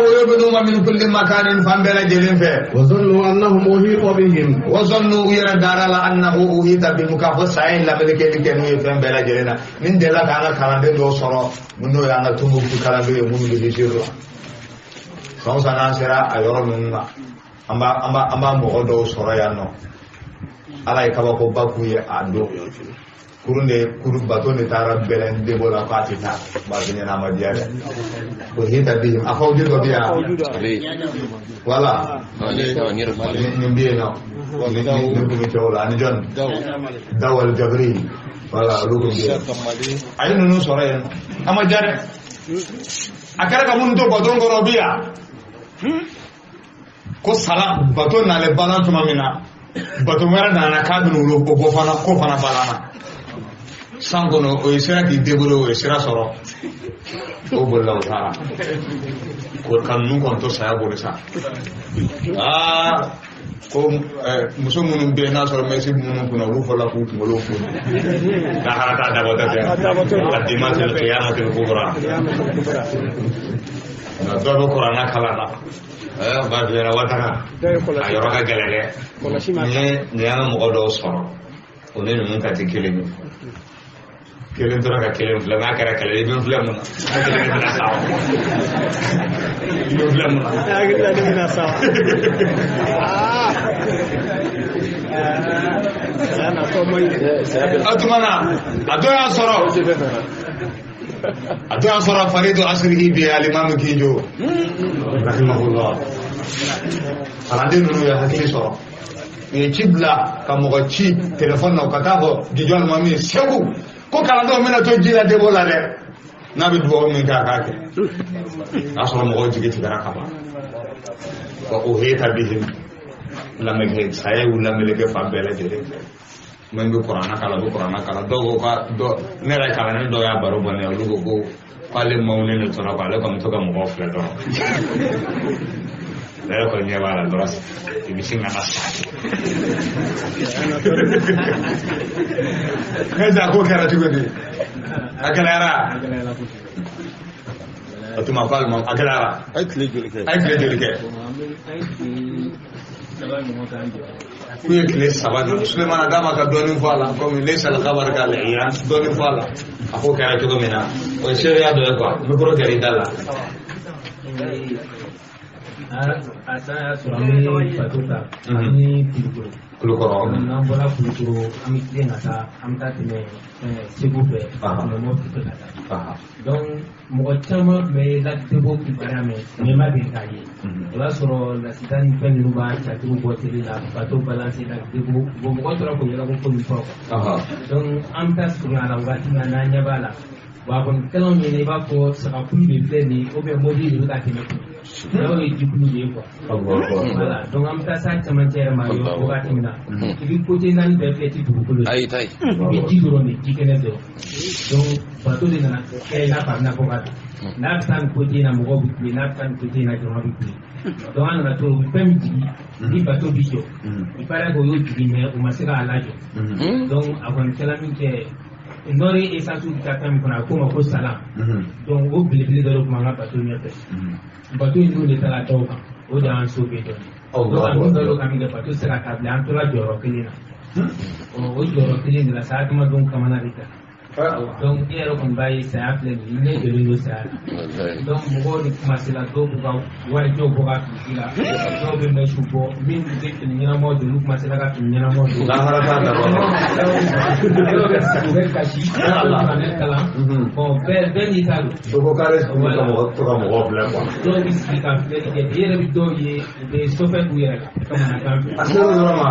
woyo bɛ n'u ma min kulli makanin fan bɛɛ lajɛlen fɛ وظنوا أنهم أحيط بهم وظنوا u yɛrɛ dara la annahu uhita bihim k'a fɔ saya in lamɛnnikɛli kɛ n'u ye fɛn bɛɛ lajɛlen na min delila k'an ka kalanden dɔw sɔrɔ n'o y'an ka Tumbuktu kalanden ye minnu bɛ Niger la San o san n'an sera a yɔrɔ ninnu na an b'a mɔgɔ dɔw sɔrɔ yan nɔ ala ye kabakoba k'u ye a don kurun de kurun bato de taara bɛlɛn debo la k'a tɛ taa b'a f'i ɲɛna a ma diya dɛ o hita bihim a fɔw dɔ bɛ yan wala nin bɛ yen nɔ nin kun bɛ cɛw la ani jɔn dawal jabiri wala olu kun bɛ yen a ye ninnu sɔrɔ yen nɔ a ma diya dɛ a kɛra ka minnu to bato kɔnɔ bi yan ko sala bato nalen balan tuma min na bato wɛrɛ nana k'a bɛna olu o bɔ fana ko fana balanna san kɔnɔ o ye sera k'i débrouiller o ye sira sɔrɔ o bolila o taara ko ka ninnu kɔni to saya bolo sa aa ko muso minnu bɛ yen n'a sɔrɔ mɛsi minnu kunna olu fɔlɔla k'u kunkolo foni lahara t'a dabɔtɔ tɛ ka dimatil qiyamatil kubra dɔ bɛ kuranna kalan na ba fiyɛra watara a yɔrɔ ka gɛlɛn dɛ nin y'an ka mɔgɔ dɔw sɔrɔ o ni ninnu ta tɛ kelen ye kelen tora ka kelen filɛ n'a kɛra kɛlɛ i bɛ filɛ mun na n'a kelen bɛna sa i bɛ filɛ mun na hakili la ne bɛna sa o tuma na a dɔ y'a sɔrɔ a dɔ y'a sɔrɔ faridu asirihi bi alimamu kinjo rahimahullah kalanden ninnu ye hakili sɔrɔ u ye ci bila ka mɔgɔ ci telefɔni na u ka taa fɔ gijo alimami ye segu ko kalandenw bɛna to ji la debo la dɛ n'a bɛ dugawu min kɛ a k'a kɛ o y'a sɔrɔ mɔgɔw jigi tigɛra ka ban wa o heta bihim lamɛnkɛ saya y'u lameleke fan bɛɛ lajɛlen fɛ min bɛ kuranna kalan u bɛ kuranna kalan dɔw ko ka dɔ ne yɛrɛ kalanden dɔw y'a baro bɔ ne ye olu ko ko k'ale mawunen de tora k'ale kɔni bɛ to ka mɔgɔw filɛ dɔrɔn ne yɛrɛ kɔni ɲɛ b'a la dɔrɔn i bɛ sin ka na sa ne ja ko kɛra cogo di a gɛlɛyara o tuma k'ale ma a gɛlɛyara a ye tile joli kɛ a ye tile joli kɛ k'u ye tile saba de Sulemana d'a ma ka dɔɔnin fɔ a la komi ne sala kabari k'ale yan dɔɔnin fɔ a la a ko kɛra cogo min na o ye seereya dɔ ye quoi micro kɛra i da la. A san y'a sɔrɔ an bɛ bato ta ani Kulukoro. Kulukɔrɔ. N'an bɔra Kulukoro an bɛ tilen ka taa an bɛ taa tɛmɛ Segu fɛ ka tɛmɛ Mɔpti fɛ ka taa. Donc mɔgɔ caman tun bɛ ladebo kibaruya mɛn mais ma deli k'a ye. O b'a sɔrɔ lasita ni fɛn ninnu b'a jatigiw bɔ télé la bato balancer ladebo bon mɔgɔ tora k'o yɛlɛko ko min fɔ quoi. Donc an bɛ taa surunya a la waati min na n'an ɲɛ b'a la. Bon a kɔni kɛla anw ɲɛna i b'a fɔ sagakulu de filɛ nin ye ou bien mobili de bɛ ka tɛmɛ kun. Dɔw ye jikulu de ye quoi. Voilà donc an bɛ taa s'a cɛmancɛ yɛrɛ ma wagati min na i bɛ côté naani bɛɛ filɛ ti dugukolo ye. Ayi tayi. I bɛ ji dɔrɔn de ji kɛnɛ dɔrɔn. Donc bato de nana kɛ i n'a fɔ a bɛna bɔ ka bin. N'a bɛ taa nin côté in na mɔgɔw bɛ kule n'a bɛ taa nin côté in na jama bɛ kule. Donc an nana to u bɛ fɛn min jigin ni bato bi jɔ. Il paraît que o y'o jigin mais u ma se k'a lajɔ. Donc a kɔni kɛla min kɛ nɔri essence bɛ taa fɛn min kɔnɔ a k'o ma ko salan. Donc o belebele dɔ de tun b'an ka bato ɲɛfɛ. Bato in dun de taara dɔw kan o de y'an sauvé dɔɔnin. Donc an dun dɔw ka min kɛ bato sera ka bila an tora jɔyɔrɔ kelen na. O jɔyɔrɔ kelen de la sa adamadenw kamana de ta. Donc e yɛrɛ kɔni b'a ye saya filɛ nin ye ne jɔlen don saya la. Donc mɔgɔw de commencé la dɔw b'u ka warijɛw bɔ ka fili ji la dɔw bɛ mɛsiw bɔ min bɛ fini ɲɛnamaw don olu commencé la ka fini ɲɛnamaw don. Lahara t'a dabɔ. Dɔw bɛ sigi u bɛ kasi dɔw bɛ kuranɛ kalan bon bɛɛ n'i ta don. Sogo kare to ka mɔgɔw filɛ quoi. Dɔw bɛ sigi ka filɛli kɛ i yɛrɛ bɛ dɔw ye u bɛ sɔfɛ k'u yɛrɛ la kamanagan fɛ. A sera o yɔrɔ ma.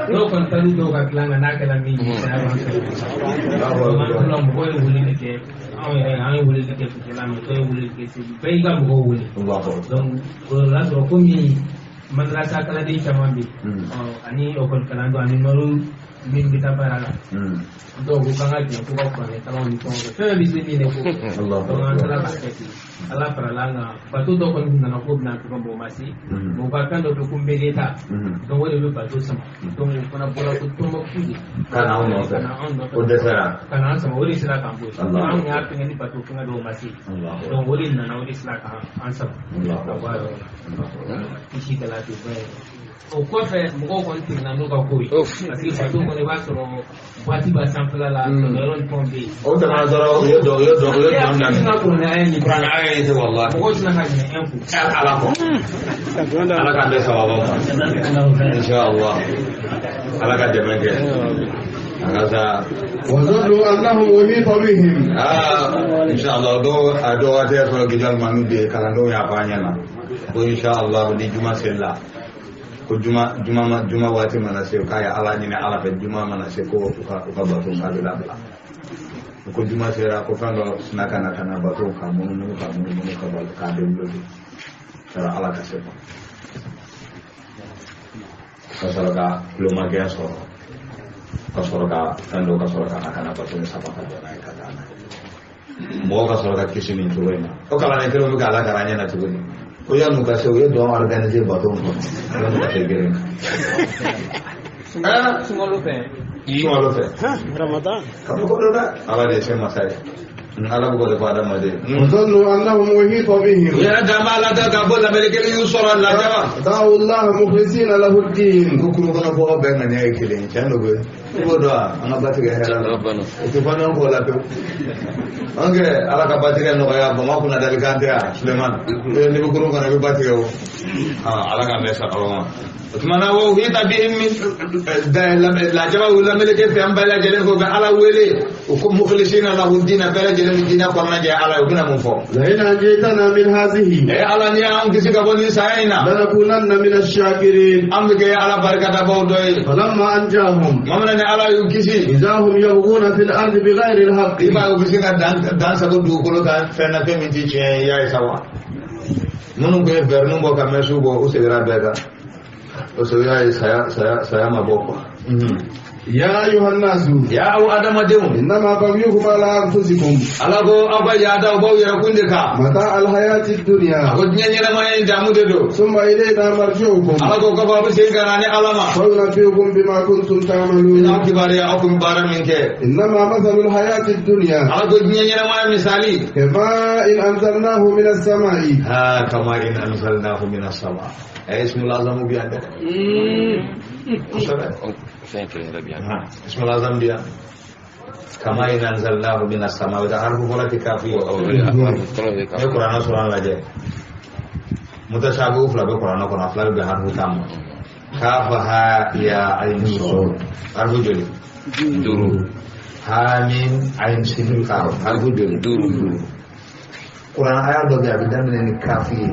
Dɔw kɔni taar'u dɔw ka dilan kan n'a kɛra min ye saya b'an sɔrɔ. An tora mɔgɔw ye weleli kɛ anw yɛrɛ an ye weleli kɛ Kucala mais dɔw ye weleli kɛ Segu bɛɛ y'i ka mɔgɔw wele. Donc o y'a sɔrɔ komi madarasa kalanden caman bɛ yen ani ekɔli kalandenw ani nɔrɔ min bɛ taa baara la. Dɔw ko k'an ka jɛn k'u ka kuranɛ kalanw ni fɛnw kɛ fɛn bɛɛ bɛ se min na ko donc an taara k'a kɛ ten ala farala an kan bato dɔ kɔni nana k'o bɛna tugun mɔgɔ ma se mɔgɔ ka fɛn dɔ bɛ ko mbegeta donc o de bɛ bato sama donc o fana bɔra ko Tɔnbɔkutu de ka na anw nɔfɛ o dɛsɛra ka na an sama o de sera k'an bɔ yen anw y'a fɛngɛ ni bato fɛngɛ dɔw ma se donc o de nana o de sera k'an sama ka bɔ a yɔrɔ la kisi kɛla ten ba ye. O kɔfɛ mɔgɔw kɔni tɛmɛna n'u ka ko ye parce que bato kɔni kɔnɔ i b'a sɔrɔ boîte b'a sanfɛla la yɔrɔ ni fɛnw bɛ yen. O tɛmɛna dɔrɔn u ye dɔn u ye dɔn u ye dɔn daminɛ. Kuranɛ aya nin Kuranɛ aya in tɛ walahi. Mɔgɔw tɛna ka ɲinɛ un kɔ. Ala kɔ. Ala k'an bɛɛ sababa ma. Inshallah. Ala ka dɛmɛ kɛ. A ka taa. وظنوا أنهم أحيط بهم. Aa inshallah dɔw a dɔw waati y'a sɔrɔ Gidal Manu bɛ yen kalandenw y'a fɔ an ɲɛna ko inshallah ni juma selila ko juma juma ma juma waati mana se k'a ye Ala ɲini Ala fɛ juma mana se ko u ka bato k'a bɛ labila ko juma sera ko fɛn dɔ sina ka na bato k'a munumunu k'a munumunu ka bato k'a bɛ wuli sɔrɔ Ala ka se ma ka sɔrɔ ka tulomagɛn sɔrɔ ka sɔrɔ ka fɛn dɔ ka sɔrɔ ka na bato ni sama ka bɔ n'a ye ka taa n'a ye mɔgɔ ka sɔrɔ ka kisi nin cogo in na o kalanden kelenw bɛ k'a lakara an ɲɛna tuguni ko yan'u ka se u ye dɔn organiser bato in kɔnɔ yan'u ka se geren kan sunkalo fɛ sunkalo fɛ Ramadan kabako don dɛ Ala de ye se masa ye Ala bɛ k'o de fɔ adamaden. وظنوا أنهم أحيط بهم. U yɛrɛ dan b'a la da k'a fɔ lamɛnnikɛla y'u sɔrɔ lajaba. دعوا الله مخلصين له الدين. Ko kulu kɔnɔ bɔgɔ bɛɛ ŋaniya ye kelen ye tiɲɛ don koyi. I b'o dɔn wa an ka ba tigɛ hɛrɛ la. O tɛ fɔ ɲɔgɔn kɔ la pewu. An kɛ Ala ka ba tigɛ nɔgɔya Bamakɔ kunna dalikan tɛ yan Sulemani. N'i bɛ kurun kɔnɔ i bɛ ba tigɛ o. Ala k'an bɛɛ sɔrɔ ma. O tuma na o hita bi min lajaba y'u lamɛnnikɛ fɛ an bɛɛ lajɛlen fɛ u bɛ Ala wele u ko mukhlisina lahu diina bɛɛ lajɛlen bɛ diinɛ kɔnɔna jɛ Ala ye u bɛna mun fɔ. لئن أنجيتنا من هذه. Ala n'i y'an kisi ka bɔ nin saya in na. لنكونن من الشاكرين. An bɛ kɛ Ala barikadabaw dɔ ye. فلما أنجاهم. Tuma min na ni Ala y'u kisi. إذا هم يبغون في الأرض بغير الحق. I b'a ye u bɛ se ka dan sago dugukolo kan fɛn na fɛn min tɛ tiɲɛ ye i y'a ye sa wa. Minnu tun ye vernis bɔ ka mɛsiw bɔ u seginna bɛɛ kan. O sɔrɔ y'a ye saya ma bɔ quoi. يا أيها الناس. Ya aw adamadenw. إنما بغيكم على أنفسكم. Ala ko aw ka yaada u b'aw yɛrɛ kun de kan. متاع الحياة الدنيا. A ko diɲɛ ɲɛnamaya in damu de don. ثم إلينا مرجعكم. Ala ko k'a fɔ aw bɛ segin ka na ni Ala ma. فينبئكم بما كنتم تعملون. Aw kibaruya aw kun bɛ baara min kɛ. إنما مثل الحياة الدنيا. Ala ko diɲɛ ɲɛnamaya misali. كماء أنزلناه من السماء. Ha kama in anzalnahu minas sama. Ismul azamu bi yan dɛ. Kosɛbɛ. Fɛn kelen yɛrɛ bi yan. Ismul azam bi yan. Kama in anzalnahu minas sama. O tɛ harifu fɔlɔ tɛ kafi ye. Ne kuranɛ sɔrɔ an lajɛ. Mutashabihu fila bɛ kuranɛ kɔnɔ a fila bɛ bɛn harifu tan ma. Kafa ha ya ayin sɔrɔ. Harifu joli? 5. Ha mim ayin sin kaf. Harifu joli? 5. Kuranɛ aya dɔ bɛ yen a bɛ daminɛ ni kafi ye.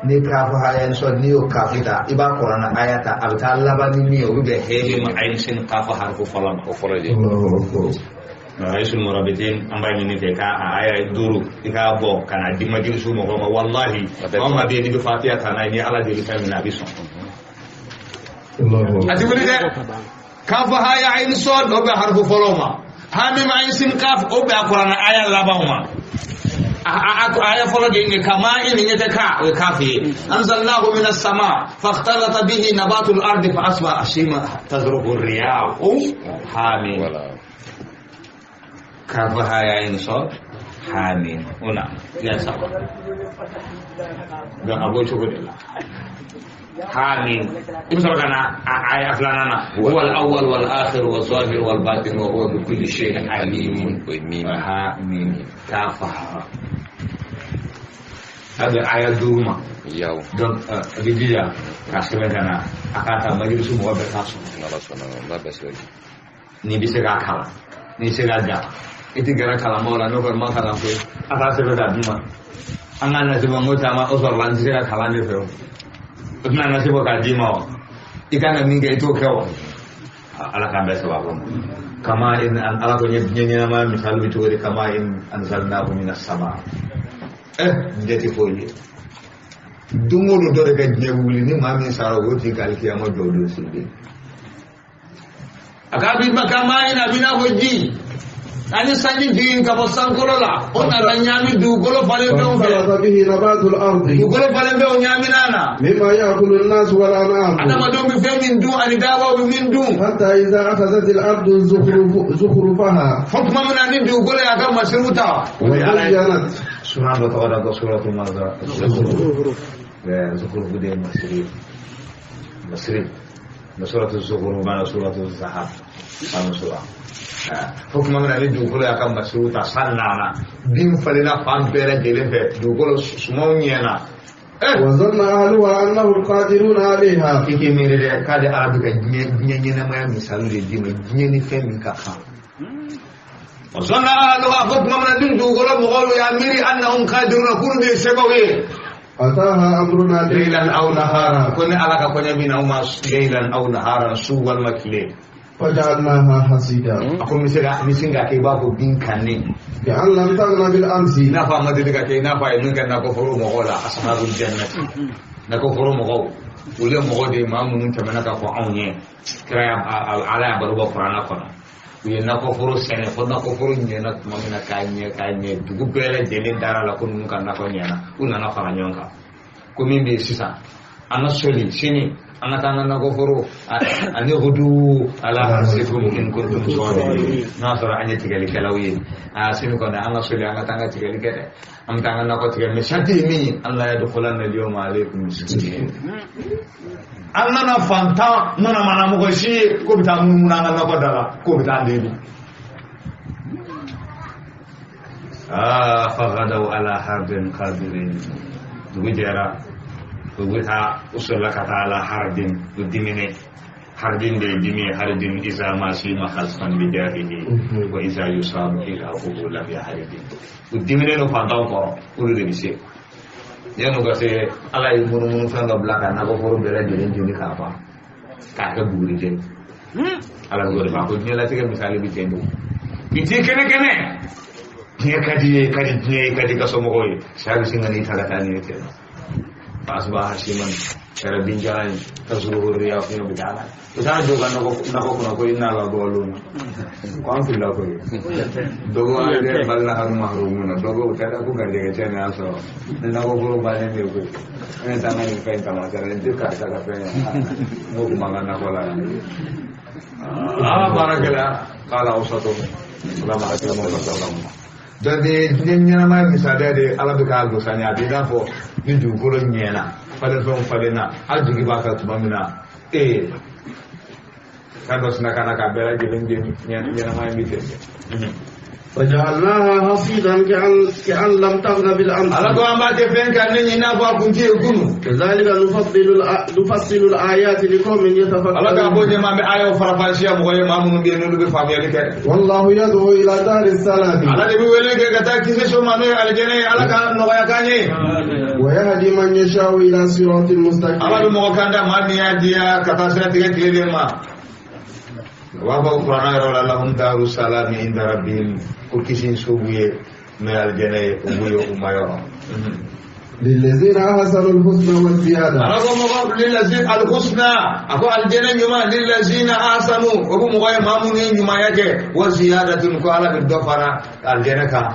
Ni kafu ha ya sɔrɔ n'i y'o kafi ta i b'a kuranɛ aya ta a bɛ taa laban ni min ye o bɛ bɛn he mim ayin sin kafu harifu fɔlɔ ma. O fɔlɔ de. Raisul Murabitin an b'a ɲini fɛ k'a aya 5 i k'a bɔ ka na di majilisu mɔgɔw ma walahi maa maa bɛ yen n'i bɛ fatiya ta n'a ye n'i ye Ala deli fɛn min na a bɛ sɔn. A ti wuli dɛ. Kafu ha ya ayin sɔd o bɛ harifu fɔlɔ ma. Ha mim ayin sin kaf o bɛ a kuranɛ aya labanw ma. Aya fɔlɔ de ye kama in ɲɛ tɛ ka o ye kafi ye. Anzalnahu minas sama fakhtalata bihi nabatul ardi fa asbaha hashima tazruhu riyahu ha mim. Kafu ha ya ayin sɔd ha mim o na ya saba. Donc a b'o cogo de la. Ha mim i bɛ sɔrɔ ka na aya filanan na. Huwa al-awwal wal akhir wal zahir wal batin wa huwa bi kulli shay'in alim. O ye mim. Ha mim kafa ha. A bɛ aya 5 ma. Yaw. Donc a bɛ jija k'a sɛbɛn ka na a k'a ta majilisu mɔgɔ bɛɛ k'a sɔrɔ. N'Ala sɔnna ma n b'a bɛɛ sɛbɛn. N'i bɛ se k'a kalan n'i se k'a ja i tɛ gɛrɛ kalanbaaw la n'o kɔni ma kalan koyi a k'a sɛbɛn k'a d'u ma an k'a nasibɔ n ko caman o sɔrɔla n tɛ se ka kalan de fɛ o o tɛna nasibɔ k'a d'i ma wa i kan ka min kɛ i t'o kɛ wa Ala k'an bɛɛ sababu ma. Kama in Ala ko diɲɛ ɲɛnamaya misali bɛ cogo di kama in anzalnahu minas sama. Diɲɛ tɛ foyi ye. Don o don dɔ de ka diɲɛ wuli ni maa min sara o tigi ka alikiyama jɔ don sigilen. A k'a bi kama in a b'i n'a fɔ ji. Ani sanji jigin ka bɔ sankolo la o nana ɲaami dugukolo falen fɛnw fɛ. Dugukolo falen fɛnw ɲaamina na. مما يأكل الناس والأنعام. Adamadenw bɛ fɛn min dun ani dabaw bɛ min dun. حتى إذا أخذت الأرض زخرفها. Fo tuma min na ni dugukolo y'a ka masiru ta. وزينت. Sura dɔ tɔgɔ da ko suratul Maza. Zukhruf de ye masiri. Masiri. Suratul Zukhruf b'a la suratul Zahab. Samusola fo kuma min na ni dugukolo y'a ka masiw ta san nana bin falenna fan bɛɛ lajɛlen fɛ dugukolo sumanw ɲɛna. وظن أهلها أنهم قادرون عليها. K'i k'i miiri dɛ k'ale Ala bɛ ka diɲɛ ɲɛnamaya misali de d'i ma diɲɛ ni fɛn min ka kan. وظن أهلها fo kuma min na ni dugukolo mɔgɔw y'a miiri أنهم قادرون k'olu de ye sebaw ye. أتاها أمرنا ليلا أو نهارا ko ni Ala ka kɔɲɔ bɛ na aw ma ليلا أو نهارا su walima tile. فجعلناها حصيدا. A ko n bɛ se ka n bɛ sin k'a kɛ i b'a fɔ bin kannen. كأن لم تغن بالأمس. I n'a fɔ a ma deli ka kɛ i n'a fɔ a ye min kɛ nakɔforo mɔgɔw la أصحاب الجنة nakɔforo mɔgɔw olu ye mɔgɔ de ye maa minnu tɛmɛna k'a fɔ anw ɲɛ kira y'a Ala y'a baro bɔ kuranɛ kɔnɔ u ye nakɔforo sɛnɛ fo nakɔforo ɲɛna tuma min na k'a ɲɛ k'a ɲɛ dugu bɛɛ lajɛlen dara la ko ninnu ka nakɔ ɲɛna u nana fara ɲɔgɔn kan ko min bɛ yen sisan an ka soli sini an ka taa an ka nakɔforo ani hudu ala harsikum in kuntum sadiqin n'a sɔrɔ an ye tigɛlikɛlaw ye a sini kɔni an ka soli an ka taa an ka tigɛli kɛ dɛ an bɛ taa an ka nakɔ tigɛ mais sarati ye min ye an la yadkhulanna al-yawma alaykum miskin an nana fantan mana mana mɔgɔ si ye k'o bɛ taa munumunu an ka nakɔ da la k'o bɛ taa an deli faghadaw ala hardin qadirin dugu jɛra u bɛ taa u sɔrɔla ka taa ala hardin u dimine hardin de ye dimi ye hardin iza ma sima khalfan bi jahihi wa iza yusabu ila lam yahridin u diminen don fantanw kɔrɔ olu de bɛ se yan'u ka se Ala ye munumunu fɛn dɔ bila ka nakɔforo bɛɛ lajɛlen jeni k'a ban k'a kɛ bugurijɛ Ala bɛ k'o de fɔ a ko diɲɛlatigɛ misali bɛ ten de k'i t'i kɛnɛ kɛnɛ diɲɛ ka di ye ka di diɲɛ ye ka di ka somɔgɔw ye saya bɛ sin ka n'i ta ka taa n'i ye ten فأصبح هشيما kɛra binjalan ye ka sɔrɔ ya fiɲɛ bɛ taa la u taara jɔ ka nakɔ kɔnɔ ko i n'a la dɔɔnin ko an filila koyi dɔgɔ yɛrɛ balila haru mahrumuna dɔgɔ u taara ko garijɛgɛ cɛ nin y'a sɔrɔ ni nakɔ foro bannen de koyi ne taa n ka nin fɛn in taamasiyɛn nin tɛ karisa ka fɛn ye n ko kun b'an ka nakɔ la yan aa baara gɛlɛyara k'ala awsatɔ ala ma hakili ma sɔrɔ donc diɲɛ ɲɛnamaya misaliya de Ala bɛ k'a gosi an ye a b'i n'a fɔ ni dugukolo ɲɛna falenfɛnw falenna hali jigi b'a kan tuma min na ee fɛn dɔ sinna ka na k'a bɛɛ lajɛlen jeni ɲɛnamaya bɛ ten. وجعلناها حصيدا كأن لم تغن بالأمس. Ala ko an b'a kɛ fɛn kan ne i n'a fɔ a kun tɛ yen kunun. كذلك نفصل الآيات لقوم يتفكرون. Ala k'a bɔ ɲɛma an bɛ ayaw faranfasiya mɔgɔ ye maa minnu bɛ yen n'olu bɛ faamuyali kɛ. والله يدعو إلى دار السلام. Ala de bɛ wele kɛ ka taa kisi so ma n'o ye alijɛnɛ ye Ala ka nɔgɔya k'an ye. ويهدي من يشاء إلى صراط مستقيم. Ala bɛ mɔgɔ kan da maa min y'a diya ka taa sira tigɛ tilennen ma. U b'a fɔ kuranɛ yɔrɔ la lahum daru salami inda rabbihim ko kisi so b'u ye n'o ye alijɛnɛ ye o b'u ye u ma yɔrɔ. للذين أحسنوا الحسنى والزيادة. Ala ko mɔgɔ lillazina alhusna a ko alijɛnɛ ɲuman lillazina ahsanu o bɛ mɔgɔ ye maa minnu ye ɲumanya kɛ wa ziyadatun ko Ala bɛ dɔ fara alijɛnɛ kan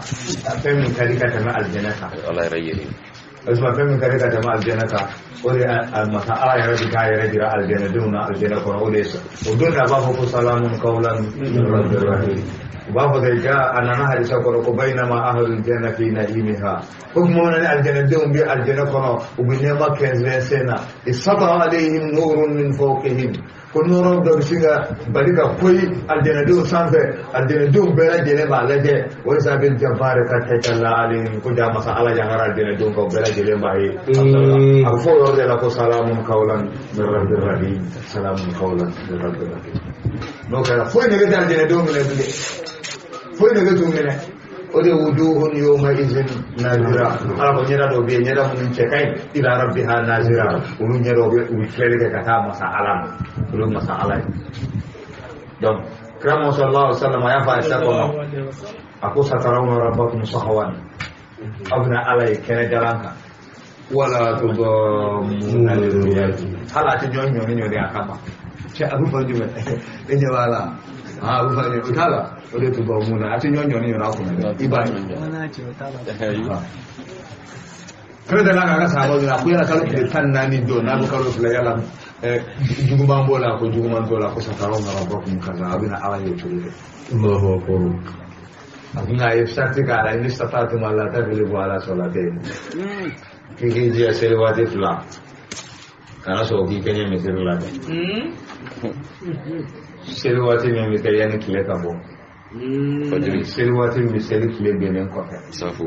fɛn min ka di ka tɛmɛ alijɛnɛ kan. Ala yɛrɛ yiri. Osman fɛn min ka di ka tɛmɛ alijɛnɛ kan o de ye masa Ala yɛrɛ bɛ k'a yɛrɛ jira alijɛnɛdenw na alijɛnɛ kɔnɔ o de ye o don de a b'a fɔ ko salamun qawlan min rabbir rahim. U b'a fɔ ten ja a nana hadisa kɔrɔ ko baynama ahlul janna fi na'imiha ko tuma min na ni alijɛnɛdenw bɛ alijɛnɛ kɔnɔ u bɛ nɛɛma kɛnsɛn na isata alayhim nurun min fawqihim ko nɔrɔ dɔ bɛ se ka bali ka poyi alijɛnɛdenw sanfɛ alijɛnɛdenw bɛɛ lajɛlen b'a lajɛ o de sababu jabari ka tajalla alayhim ko ja masa Ala yangara alijɛnɛdenw kan u bɛɛ lajɛlen b'a ye a bɛ fɔ o yɔrɔ de la ko salamun qawlan min rabbir rahim salamun qawlan min rabbir rahim n'o kɛra foyi nege tɛ alijɛnɛdenw minɛ bilen foyi nege t'u minɛ o de wujuhun yawma izin nazira Ala ko ɲɛda dɔw bɛ yen ɲɛda minnu cɛ ka ɲi ila rabbiha nazira olu ɲɛdaw bɛ u bɛ filɛli kɛ ka taa masa Ala ma olu ye masa Ala ye donc kira sallallahu alaihi wa sallam a y'a fɔ Ayisa kɔnɔ a ko satarawna rabbakum sahawan aw bɛna Ala ye kɛnɛ jalan kan wala tudammuna liruyati hali a tɛ ɲɔgɔn ɲɔni ɲɔni a kama cɛ a bɛ fɔ jumɛn e ɲɛ b'a la a bɛ fɔ o t'a la o de tudammuna a tɛ ɲɔgɔn ɲɔni ɲɔni a kunna dɛ i b'a ye. Kɛlɛ delila k'a ka sahabaw ɲininka a ko yala kalo tile 14 don n'a bɛ kalo 2 yala juguman b'o la ko juguman t'o la ko satarawna rabbakum kaza a bɛna Ala ye o cogo de. Allahu akbar. A kun a ye sarati k'a la in istata'tum alla taghlibu ala salatayn k'i k'i jija seli waati 2 kana sɔn k'i kɛɲɛ misiri la dɛ. Seli waati min bɛ kɛ yanni tile ka bɔ. Seli waati min bɛ seli tile binnen kɔfɛ. Safo.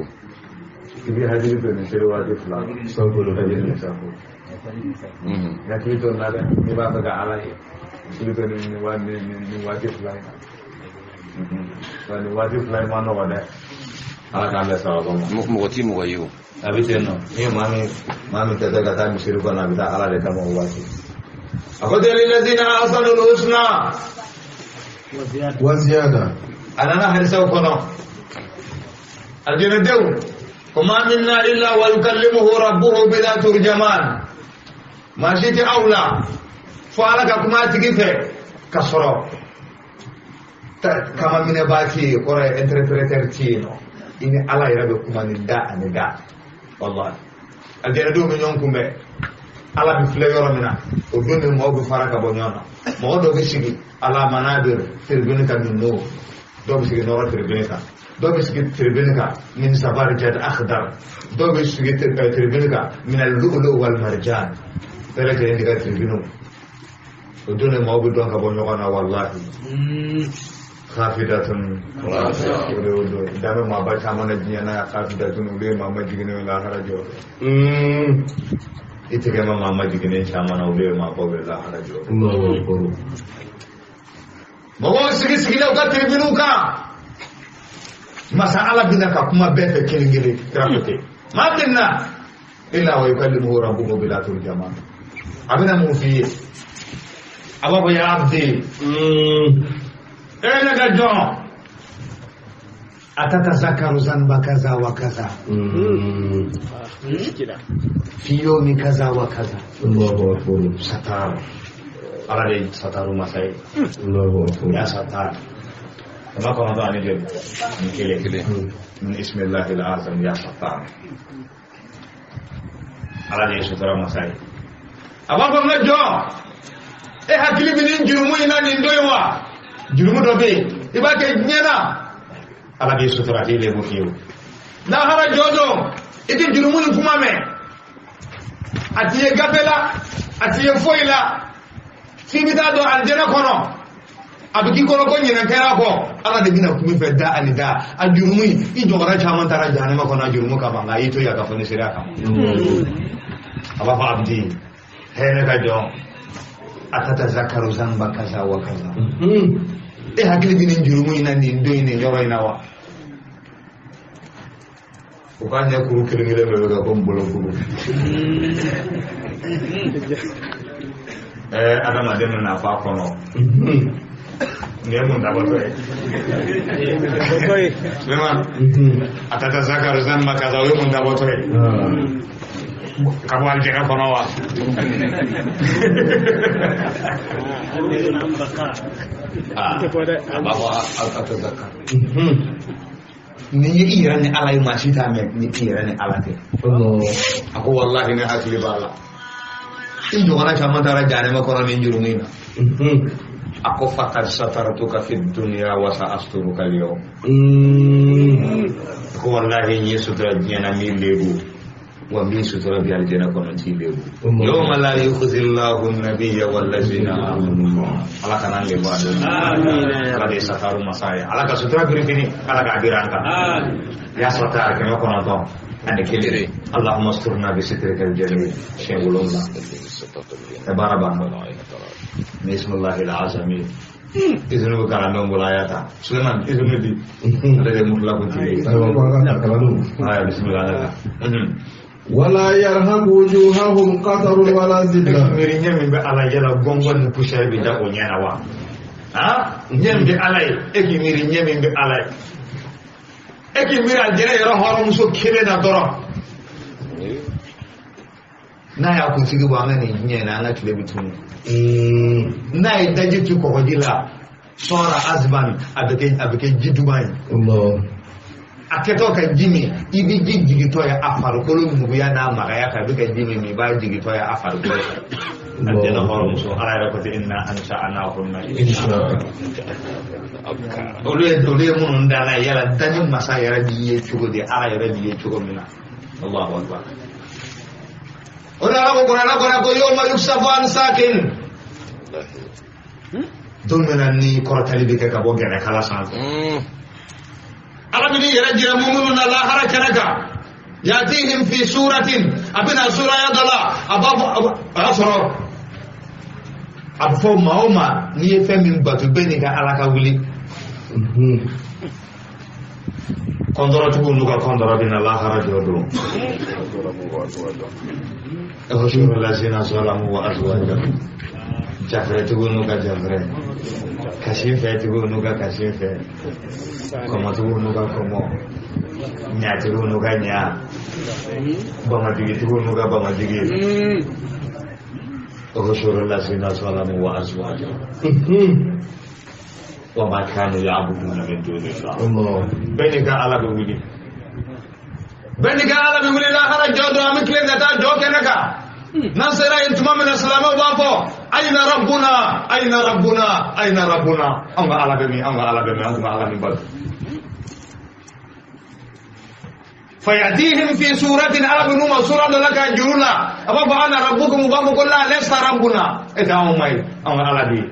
I b'i hakili to nin seli waati fila la. Fajiri ni safo. I hakili to nin na dɛ, n'i b'a fɛ ka Ala ye. Hakili to nin waati fila in na. Nin waati fila in ma nɔgɔ dɛ. Ala k'an bɛn sababa ma. Mɔgɔ t'i mɔgɔ ye o. A bɛ ten nɔ. Ni maa min tɛ ka taa misiri kɔnɔ, a bɛ taa Ala de kama o waati. A ko ten lillazina ahsanul husna. Wa ziyada. A nana hadisaw kɔnɔ. Aljanadenw ko ma minna illa wa yukallimuhu rabbuhu bila turjaman. Maa si tɛ aw la fo Ala ka kuma a tigi fɛ ka sɔrɔ kama minɛbaa tɛ yen, kɔrɔ ye interpréteur tɛ yen nɔ. I ni Ala yɛrɛ bɛ kuma ni da ani da. Wallahi. Aljanadenw bɛ ɲɔgɔn kunbɛn. Ala bɛ filɛ yɔrɔ min na, o don de mɔgɔw bɛ fara ka bɔ ɲɔgɔn na. Mɔgɔ dɔ bɛ sigi ala manabir tribune kan min n'o, dɔw bɛ sigi nɔrɔ tribune kan, dɔw bɛ sigi tribune kan min sabarjad akhdar, dɔw bɛ sigi tribune kan min al-lu'lu wal marjan. Bɛɛ lajɛlen de ka tribune. O don de mɔgɔw bɛ dɔn ka bɔ ɲɔgɔn na wallahi. Khafidatun rafi'a. O de y'o don ye. Dan bɛ maaba caman na diɲɛ na, khafidatun olu ye maa majiginnenw ye lahara jɔ. I tɛgɛ ma maa majiginnen caman na, olu ye maabaw ye lahara jɔ. Mɔgɔw sigi sigilen u ka tribune kan. Masa Ala bɛna ka kuma bɛɛ fɛ kelen kelen. Kira ko ten. Maa minna illa wa yukallimuhu rabbuhu bila turjaman. A bɛna mun f'i ye? A b'a fɔ ya abdi. E ne ka jɔn. Atatazakaru zanba kaza wa kaza. Fi yomi kaza wa kaza. Allahu akbar. Satar. Ala de sataru masa ye. Allahu akbar. Ya satar. Kama kɔnɔntɔn ani joli? Ni kelen. Min ismillahi al-azam ya satar. Ala de ye sutura masa ye. A b'a fɔ n ka jɔn, e hakili bɛ nin jurumu in na nin don in wa? Jurumu dɔ bɛ yen, i b'a kɛ diɲɛ na. Ala b'i sutura k'i lebu fiyewu. Lahara jɔ don, i tɛ jurumu nin kuma mɛn. A t'i ye gafe la, a t'i ye foyi la. F'i bɛ taa don alijɛnɛ kɔnɔ. A bɛ k'i kɔnɔ ko ɲinɛ kɛra kɔ. Ala de bɛna kuma i fɛ da ani da. A jurumu in, i jɔyɔrɔ caman taara jahanama kɔnɔ a jurumu kama, nka a y'i to yen a ka fɔ ni sira kama. A b'a fɔ abdi, hɛrɛ ka jɔn. Atatazakaru zanba kaza wa kaza. E hakili bɛ nin jurumu in na nin don in nin yɔrɔ in na wa? U k'a ɲɛ kuru kelen kelen bɛɛ bɛ kɛ ko n bolo kuru. Adamaden nana fɔ a kɔnɔ. Nin ye mun dabɔtɔ ye? Suleiman, atatazakaru zanba kaza, o ye mun dabɔtɔ ye? Ka bɔ alijɛnɛ kɔnɔ wa? A b'a fɔ atatazakaru. Ni ye i yɛrɛ ni Ala ye, maa si t'a mɛn ni i yɛrɛ ni Ala tɛ. A ko wallahi ne hakili b'a la. I ɲɔgɔnna caman taara jahanama kɔnɔ nin jurumu in na. A ko faqad satartuka fi dunya wa sa'asturuka al-yawm. A ko wallahi n ye sutura diɲɛ na min lebu, wa min sutura bi alijɛnɛ kɔnɔ n t'i lebu. Yawma la yukhzi Allahu an-nabiyya wallazina amanu. Ala kana n lebu a don. Ala de ye sataru masa ye. Ala ka sutura birifini, Ala k'a biri an kan. Ya satar 901. Allahumma asturna bi sitrika al-jamil. Siɲɛ 7. E baara banna. Bismillahi al-azami. Izini bɛ kalandenw bolo, a y'a ta. Suleiman, izini di. Ale de ye mutula kuntigi ye. Aya, bismillah ala ka. Wala yarhaqu wujuhahum qatarun wala zillah. Miiri ɲɛ min bɛ Ala yɛlɛ gɔngɔn ni poussière bɛ da o ɲɛ na wa? Ɲɛ min bɛ Ala ye, e k'i miiri ɲɛ min bɛ Ala ye. E k'i miiri alijɛnɛ yɛrɛ hɔrɔnmuso kelen na dɔrɔn. N'a y'a kunsigi bɔ an ka nin diɲɛ in na, an ka tile bɛ tunu. N'a ye daji tu kɔgɔji la, sɔɔra azban, a bɛ kɛ ji duman ye. A kɛtɔ ka ji min, i bɛ ji jigitɔ ye a farikolo nuguya n'a magaya kan, i bɛ ka ji min, i b'a jigitɔ ye a farikolo kan. Alijɛnɛ hɔrɔnmuso, Ala yɛrɛ ko ten, inna ansha'nahunna insha'a. Olu ye minnu danna ye, yala danni masa yɛrɛ b'i ye cogo di, Ala yɛrɛ b'i ye cogo min na. Allahu akbar. O de Ala ko kuranɛ kɔnɔ ko yawma yukshafu an sakin. Don min na ni kɔrɔtali bɛ kɛ ka bɔ gɛrɛkala sanfɛ. Ala bɛ n'i yɛrɛ jira minnu na lahara kɛnɛ kan. Yatihim fi suratin, a bɛna suraya dɔ la, a b'a fɔ a y'a sɔrɔ a bɛ fɔ maa o maa n'i ye fɛn min bato bɛɛ n'i ka ala ka wuli. Kɔntɔrɔtigiw n'u ka kɔntɔrɔ bɛ na lahara jɔ don. Ehusuru lazina zalamu wa azwajahum. Jafɛrɛtigiw n'u ka jafɛrɛ, kasinfɛtigiw n'u ka kasinfɛ, kɔmɔtigiw n'u ka kɔmɔ, ɲatigiw n'u ka ɲa, bamajigitigiw n'u ka bamajigi. Ehusuru lazina zalamu wa azwajahum. Wa ma kanu ya'buduna min dunillah. Bɛɛ n'i ka ala bɛ wuli. Bɛɛ n'i ka ala bɛ wuli lahara jɔ don, an bɛ tilen ka taa jɔ kɛnɛ kan. N'an sera yen tuma min na silamɛw b'a fɔ ayina rabbuna, ayina rabbuna, ayina rabbuna. Anw ka ala bɛ min, anw ka ala bɛ min, anw ka ala min bato. Fayatihim fi suratin, ala bɛ n'u ma sura dɔ la k'a juru la. A b'a fɔ ana rabbukum, u b'a fɔ ko la lasta rabbuna. E tɛ anw ma ye, anw ka ala bɛ yen.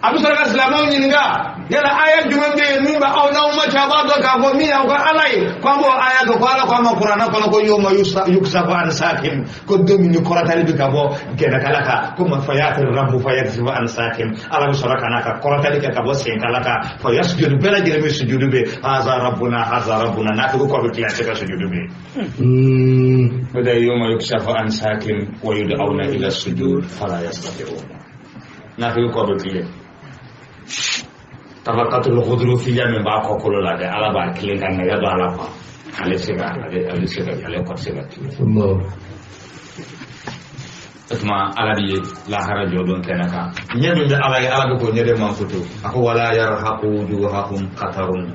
A bɛ sɔrɔ ka silamɛw ɲininka yala aya jumɛn bɛ yen min bɛ aw n'aw ma cɛ a b'a dɔn k'a fɔ min y'aw ka ala ye, ko an b'o aya dɔn, ko ala ko an ma kuranɛ kɔnɔ ko yawma yuksafu an sakin, ko don min ni kɔrɔtali bɛ ka bɔ gɛrɛkala kan, ko ma fayati rabbu fayaksifu an sakin, ala bɛ sɔrɔ ka na ka kɔrɔtali kɛ ka bɔ senkala kan, fa yasjudu, bɛɛ lajɛlen bɛ sujudu bɛ haza rabbuna haza rabbuna, n'a tigi kɔ bɛ tila se ka sujudu bɛ. O de ye yawma yuksafu an sakin wa yud'auna ila sujud fala yastati'un, n'a tigi kɔ bɛ tilen. Tabakatul khudrufiya min b'a kɔkolo la dɛ, ala b'a tilen ka nɛgɛ don a la quoi, ale se ka ale se ka ale kɔ se ka tilen. O tuma ala bɛ ye lahara jɔ don kɛnɛ kan, ɲɛ min bɛ ala ye, ala bɛ k'o ɲɛ de mankutu. A ko wala yarhaqu wujuhahum qatarun,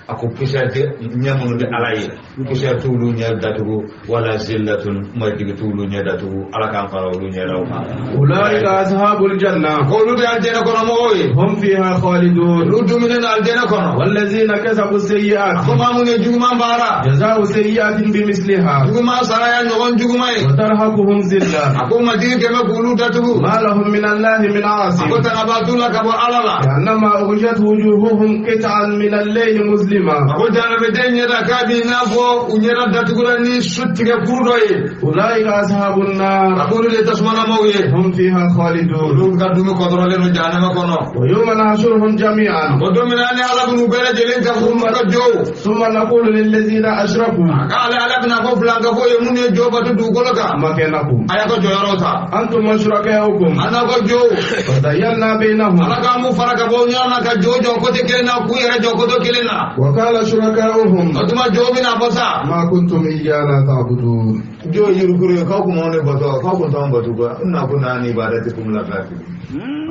a ko poussière tɛ ɲɛ minnu bɛ ala ye, poussière t'olu ɲɛ datugu, wala zillatun, majigi t'olu ɲɛ datugu, ala k'an fara olu ɲɛdaw kan. Ulaika ashabul janna, ko olu bɛ aljɛnɛ kɔnɔ mɔgɔw ye. Hum fiha khalidun, olu dumuni na aljɛnɛ kɔnɔ. Wallazina kasabu sayyi'at, ko maa minnu ye juguman baara, jaza'u sayyi'atin bimisliha, juguman sara y'a ɲɔgɔn juguman ye. Wa tarhaquhum zilla, a ko majigi kɛmɛ k'olu datugu. Ma lahum min Allahi min asim, a ko tangaba t'u la ka bɔ ala la. Ka'annama ughshiyat wujuhuhum qit'an min al-layli muslima, a ko janabeden ɲɛda k'a b'i n'a fɔ u ɲɛda datugura ni su tigɛ kuru dɔ ye. Ulaika ashabun nar, a ko olu de ye tasumalamaw ye. Hum fiha khalidun, olu ka dumi kɔtɔrɔlen don jahanama kɔnɔ. Wa yawma nahshuruhum jami'an, o don min na ni ala bɛn'u bɛɛ lajɛlen ka furu ka jɔw. Summa naqulu lillazina ashraku, k'ale ala bɛna fɔ filankafo ye minnu ye jɔ bato dugukolo kan, makanakum, a y'a ka jɔyɔrɔw ta. Antum wa shurakaukum, an n'aw ka jɔw. Fa zayyalna bainahum, ala k'an b'u fara ka bɔ ɲɔgɔn na ka jɔ jɔ kote kelen na, k'u yɛrɛ jɔ kote kelen na. وقال شركاؤهم o tuma jɔw bɛna fɔ sa, ما كنتم إيانا تعبدون, jɔw yirikuru ye k'aw kun m'anw de bato, k'aw kun t'anw bato koyi, inna kunna an ibadatikum la ghafilin,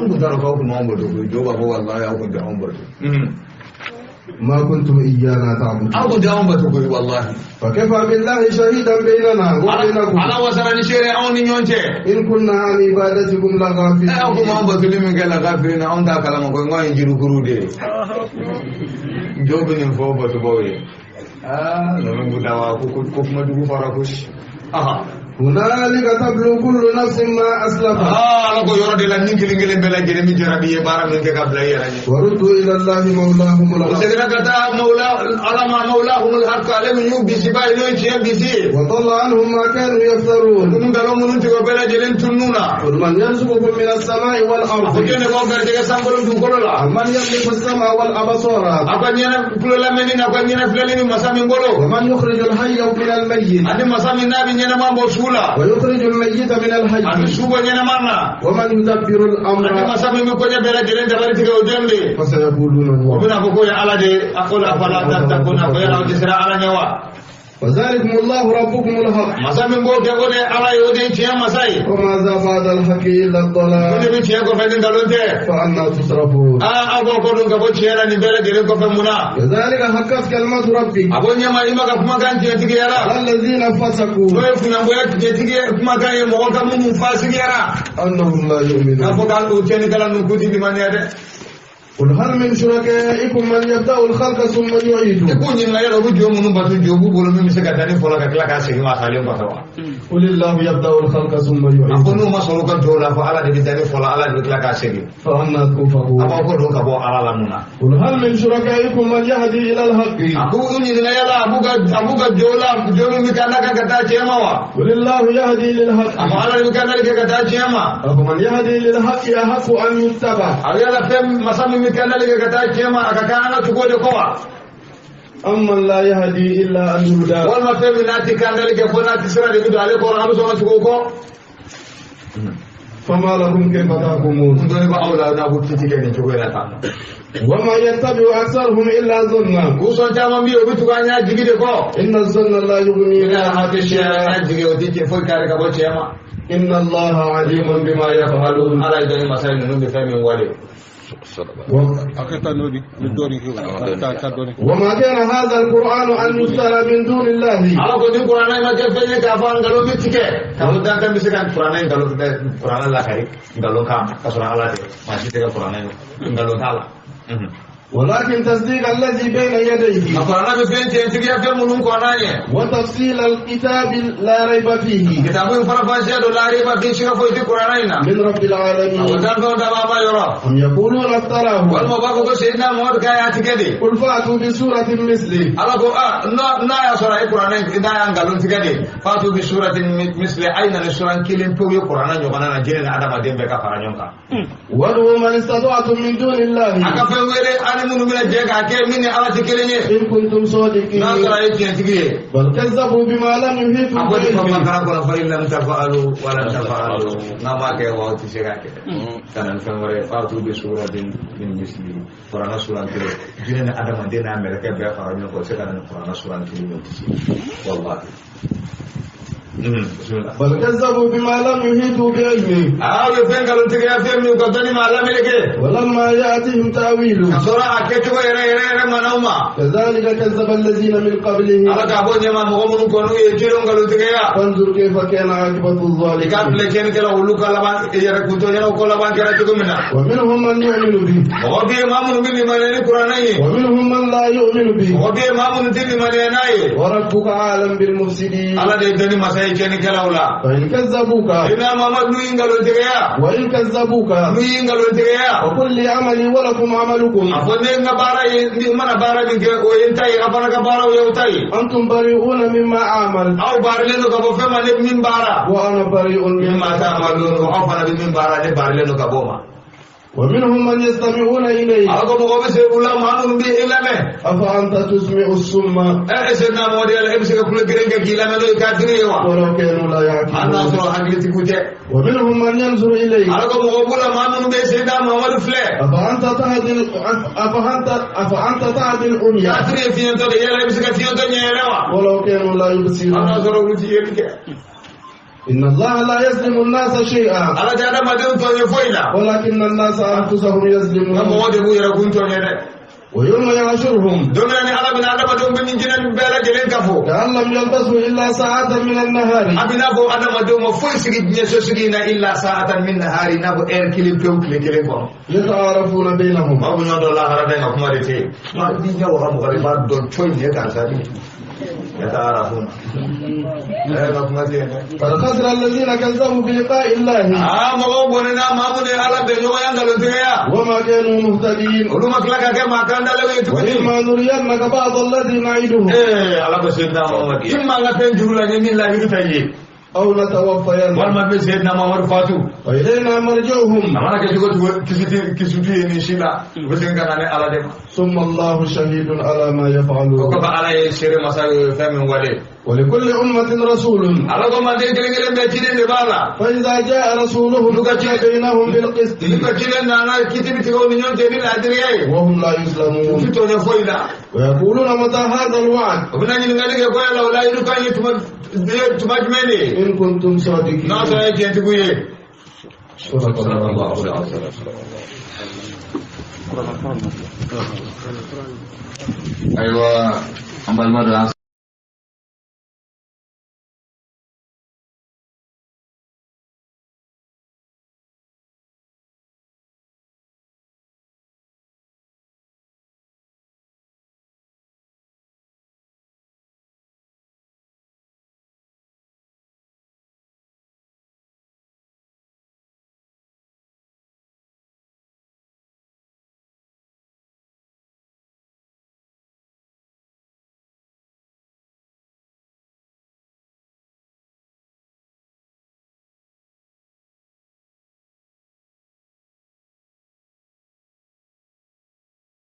an kun t'a dɔn k'aw kun m'anw bato koyi, jɔw b'a fɔ walahi aw kun tɛ anw bato. ما كنتم إيانا تعبدون, aw kun tɛ anw bato koyi walahi. فكفى بالله شهيدا بيننا وبينكم, ala wasara ni seere anw ni ɲɔgɔn cɛ. إن كنا عن عبادتكم لغافلين, aw kun m'anw batoli min kɛ la ghafilin, anw t'a kalama koyi, n k'anw ye jirikuru de ye. Jɔw bɛ nin fɔ batobaw ye. Aa ninnu b'u da wa ko kuma jugu fɔra koyi. هنالك تبلو كل نفس ما أسلفت, ala ko yɔrɔ de la ni kelen kelen bɛɛ lajɛlen bɛ jarabi ye baara min kɛ ka bila i yɛrɛ ɲɛ. وردوا إلى الله مولاهم O الحق, seginna ka taa mawla ala ma mawlahumul haqq, ale min y'u bisiba ye n'o ye tiɲɛ bisi ye. وضل عنهم ما كانوا يفترون, Minnu nkalon minnu tigɛ o bɛɛ lajɛlen tunun na. قل من يرزقكم من السماء A ko والأرض, jɔn de b'aw garijɛgɛ sankolo dugukolo la. أمن يملك السمع والأبصار, Aw ka ɲɛnɛ tulo lamɛnni n'a ka ɲɛnɛ filɛli ni masa min bolo. ومن يخرج الحي من الميت, Ani masa min n'a bɛ ɲɛnɛma bɔ su la. ويخرج الميت من A bɛ الحي, su bɔ ɲɛnɛma na. ومن يدبر Ani الأمر, masa min bɛ koɲɛ bɛɛ lajɛlen dabali tigɛ o jɔn de ye. فسيقولون O الله, bɛna fɔ ko ye ala de ye, a ko afala tattakuna, ko yala aw tɛ siran ala ɲɛ wa. وذلكم الله ربكم الحق, Masa min b'o kɛ o de ye ala ye, o de ye tiɲɛ masa ye. وماذا بعد الحق إلا O de الضلال, bɛ tiɲɛ kɔfɛ ni nkalon tɛ. فأنا تصرفون, Aa aw b'aw kɔ don ka bɔ tiɲɛ la nin bɛɛ lajɛlen kɔfɛ mun na. كذلك حقت كلمة ربك A ko ɲɛma i ma ka kumakan tiɲɛtigiyara. على الذين فسقوا, N'o ye kunnagoya tiɲɛtigi kumakan ye mɔgɔ ka minnu fasigiyara. أنهم لا K'a يؤمنون. fɔ k'u tiɲɛnikɛla ninnu k'u ti limaniya dɛ. قل هل من شركائكم من يبدأ الخلق ثم يعيده I k'u ɲininka yala u bɛ jo minnu bato, jo b'u bolo min bɛ se ka danni fɔlɔ ka tila k'a segin ma salen kɔfɛ wa? قل الله يبدأ الخلق ثم A ko يعيده n'u ma sɔn u ka jow la, fɔ Ala de bɛ danni fɔlɔ, Ala de bɛ tila k'a segin. فأنا A تؤفكون b'aw kɔ don ka bɔ Ala la mun na? قل هل من شركائكم من يهدي إلى الحق A k'u ɲininka yala a b'u ka jow la, jo min bɛ kanda kan ka taa tiɲɛ ma wa? قل الله يهدي للحق A ko Ala de bɛ kandali kɛ ka taa tiɲɛ ma. أفمن يهدي للحق أحق أن يتبع A yala fɛn masa min bɛ kandali kɛ ka taa tiɲɛ ma, a ka kan an ka tugu o de kɔ wa? أمن لا يهدي إلا أن يهدى Walima fɛn min n'a ti kandali kɛ, fo n'a ti sira de bɛ don ale kɔrɔ, an bɛ sɔn ka tugu o kɔ? فما لكم كيف تحكمون N dɔnni b'aw la n'a b'u kiti kɛ nin cogo in na tan. وما يتبع أكثرهم إلا ظنا K'u sɔn caman bɛ yen, u bɛ tugu an y'a jigi de kɔ. إن الظن لا يغني I من n'a الحق hakɛ siya شيئا an y'a jigi, o ti cɛ foyi kari ka bɔ cɛ ma. إن الله عليم بما يفعلون Ala ye dɔnni masa ye, ninnu bɛ fɛn min wale. A ka taa n'o di ni dɔɔnin kɛ o taa taa dɔɔnin. وما كان هذا القرآن أن يفترى من دون الله Ala ko ni kuranɛ ma kɛ fɛn ye k'a fɔ nkalon bɛ tigɛ k'a fɔ danfɛn bɛ se ka kuranɛ nkalon, kuranɛ lakari nkalon kan ka sɔrɔ Ala tɛ, maa si tɛ ka kuranɛ nkalon t'a la. ولكن تصديق الذي بين يديه A kuranɛ bɛ fɛn tiɲɛtigiya fɛn minnu kɔnna ɲɛ. وتفصيل الكتاب لا ريب فيه Kitabu in faranfasiya don, la raiba fi, siga foyi tɛ kuranɛ in na. من رب A ko العالمين danfɛnw dabaa ma yɔrɔ. أم يقولون افتراه Walima u b'a fɔ ko Seyidina Muhamadu k'a y'a tigɛ de. قل فأتوا بسورة مثله Ala ko a n'a y'a sɔrɔ a ye kuranɛ n'a y'a nkalon tigɛ de, fatu bi suratin misli, a ye na ni suran kelen pewu ye kuranɛ ɲɔgɔnna na, jinɛ ni adamaden bɛɛ ka fara ɲɔgɔn kan. وادعوا من استطعتم من دون A الله ka fɛn wele ani minnu bɛna jɛ k'a kɛ min ni Ala tɛ kelen ye. إن كنتم صادقين N'a sɔrɔ a ye tiɲɛtigi ye. بل كذبوا بما لم يحيطوا A ko ni fɛn ma بعلمه kana kɔnɔ fɔ lam tafa'alu wa lam tafa'alu, n'a m'a kɛ wa, aw tɛ se k'a kɛ. Ka na ni fɛn wɛrɛ ye, fatu bi suratin min misli, kuranɛ suran kelen, jinɛ ni adamaden n'a mɛlɛkɛ bɛɛ fara ɲɔgɔn kan, o tɛ se ka na ni kuranɛ suran kelen ye, o tɛ se. Wallahi. Bismillah. بل كذبوا بما لم يحيطوا بعلمه Aw ye fɛn nkalontigiya fɛn min ka dɔnni ma lameleke. ولما يأتهم تأويله Ka sɔrɔ a kɛcogo yɛrɛ yɛrɛ yɛrɛ ma n'aw ma. كذلك كذب الذين من Ala قبلهم k'a fɔ ɲɛma mɔgɔ minnu kɔni ye cidenw nkalontigiya. فانظر كيف كان عاقبة I ka الظالمين filɛ tiɲɛnikɛla olu ka laban yɛrɛ kuntɔ ɲɛnaw ko laban kɛra cogo min na. ومنهم من يؤمن به Mɔgɔ bɛ yen maa minnu bɛ limaniya ni kuranɛ ye. ومنهم من لا يؤمن به Mɔgɔ bɛ yen maa minnu tɛ limaniya n'a ye. وربك أعلم بالمفسدين Ala de ye dɔnni masa ye tiɲɛnikɛlaw la. فإن كذبوك Ina Mamadu n'u y'i nkalontigiya. وإن كذبوك N'u y'i nkalontigiya. وقل لي عملي ولكم عملكم A fɔ ne ka baara ye, ni mana baara min kɛ o ye n ta ye, a fana ka baara o ye o ta ye. أنتم بريئون مما أعمل Aw baarilen don ka bɔ fɛn ma, ne min baara. وأنا بريء Min مما ma taa ma don, aw fana bɛ min baara, ne baarilen don ka bɔ o ma. ومنهم من يستمعون إليك Ala ko mɔgɔ bɛ se u la maa minnu bɛ i lamɛn. أفأنت تسمع الصم Ɛ Seyidina Mamadu, yala e bɛ se ka kulo kelen kɛ k'i lamɛn n'o ye kafiri ye wa? ولو كانوا لا Hali n'a يعقلون sɔrɔ hakilitigiw tɛ. ومنهم من ينظر إليك Ala ko mɔgɔ b'u la maa minnu bɛ Seyidina Mamadu filɛ. أفأنت تهدي أفأنت أفأنت تهدي العمي Kafiri ye fiɲɛtɔ de ye, yala e bɛ se ka fiɲɛtɔ ɲɛ yɛrɛ wa? ولو كانوا لا Hali n'a يبصرون sɔrɔ olu ti yeli kɛ. إن الله لا يظلم الناس شيئا Ala tɛ adamadenw tɔɲɛ foyi la. ولكن الناس أنفسهم Nka يظلمون mɔgɔ de b'u yɛrɛ kun tɔɲɛ dɛ. ويوم يحشرهم Don min na ni Ala bɛna adamadenw bɛ min jinɛ bɛɛ lajɛlen kafo. كأن لم يلبثوا إلا ساعة من النهار A bɛ n'a fɔ adamadenw ma foyi sigi diɲɛ sosigi in na illa sa'atan min nahari, i n'a fɔ ɛri kelen pewu tile kelen kɔnɔ. يتعارفون بينهم Maaw bɛ ɲɔgɔn dɔn lahara dɛ, nka kuma de tɛ yen. Maa b'i ɲɛ waga mɔgɔ la, i b'a dɔn cɔ in ye karisa de ye. Yata'arafuna. Nka kuma tɛ yen dɛ. قد خسر الذين كذبوا بلقاء الله Aa mɔgɔw bɔnɛna maa minnu ye Ala bɛn ɲɔgɔnya nkalontigiya. وما كانوا مهتدين Olu ma tila ka kɛ maa kan dalew ye tuguni. وإما نرينك بعض الذي نعدهم Ala ko Seyidina Muhamadu, i man ka fɛn juru la n ye min layidu ta i ye. أو نتوفينك Walima bɛ Seyidina Muhamadu fatu. وإلينا مرجعهم A mana kɛ cogo cogo, kisi t'u ye nin si la, u bɛ segin ka na ne Ala de ma. ثم الله شهيد على ما O يفعلون kɔfɛ Ala ye seere masa ye fɛn min wale. ولكل أمة رسول Ala ko manden kelen kelen bɛɛ ciden de b'a la. فإذا جاء رسولهم قضي بينهم بالقسط N'u ka ciden nana, kiti bɛ tigɛ u ni ɲɔgɔn cɛ ni laadiriya ye. وهم لا U يظلمون ti tɔɲɔ foyi la. ويقولون متى هذا الوعد U bɛna ɲininkali kɛ ko yala o layidu kan ye tuma jumɛn de ye? إن كنتم صادقين N'a sɔrɔ ye tiɲɛtigiw ye. صدق الله العظيم. Ayiwa, an balima dɔ y'an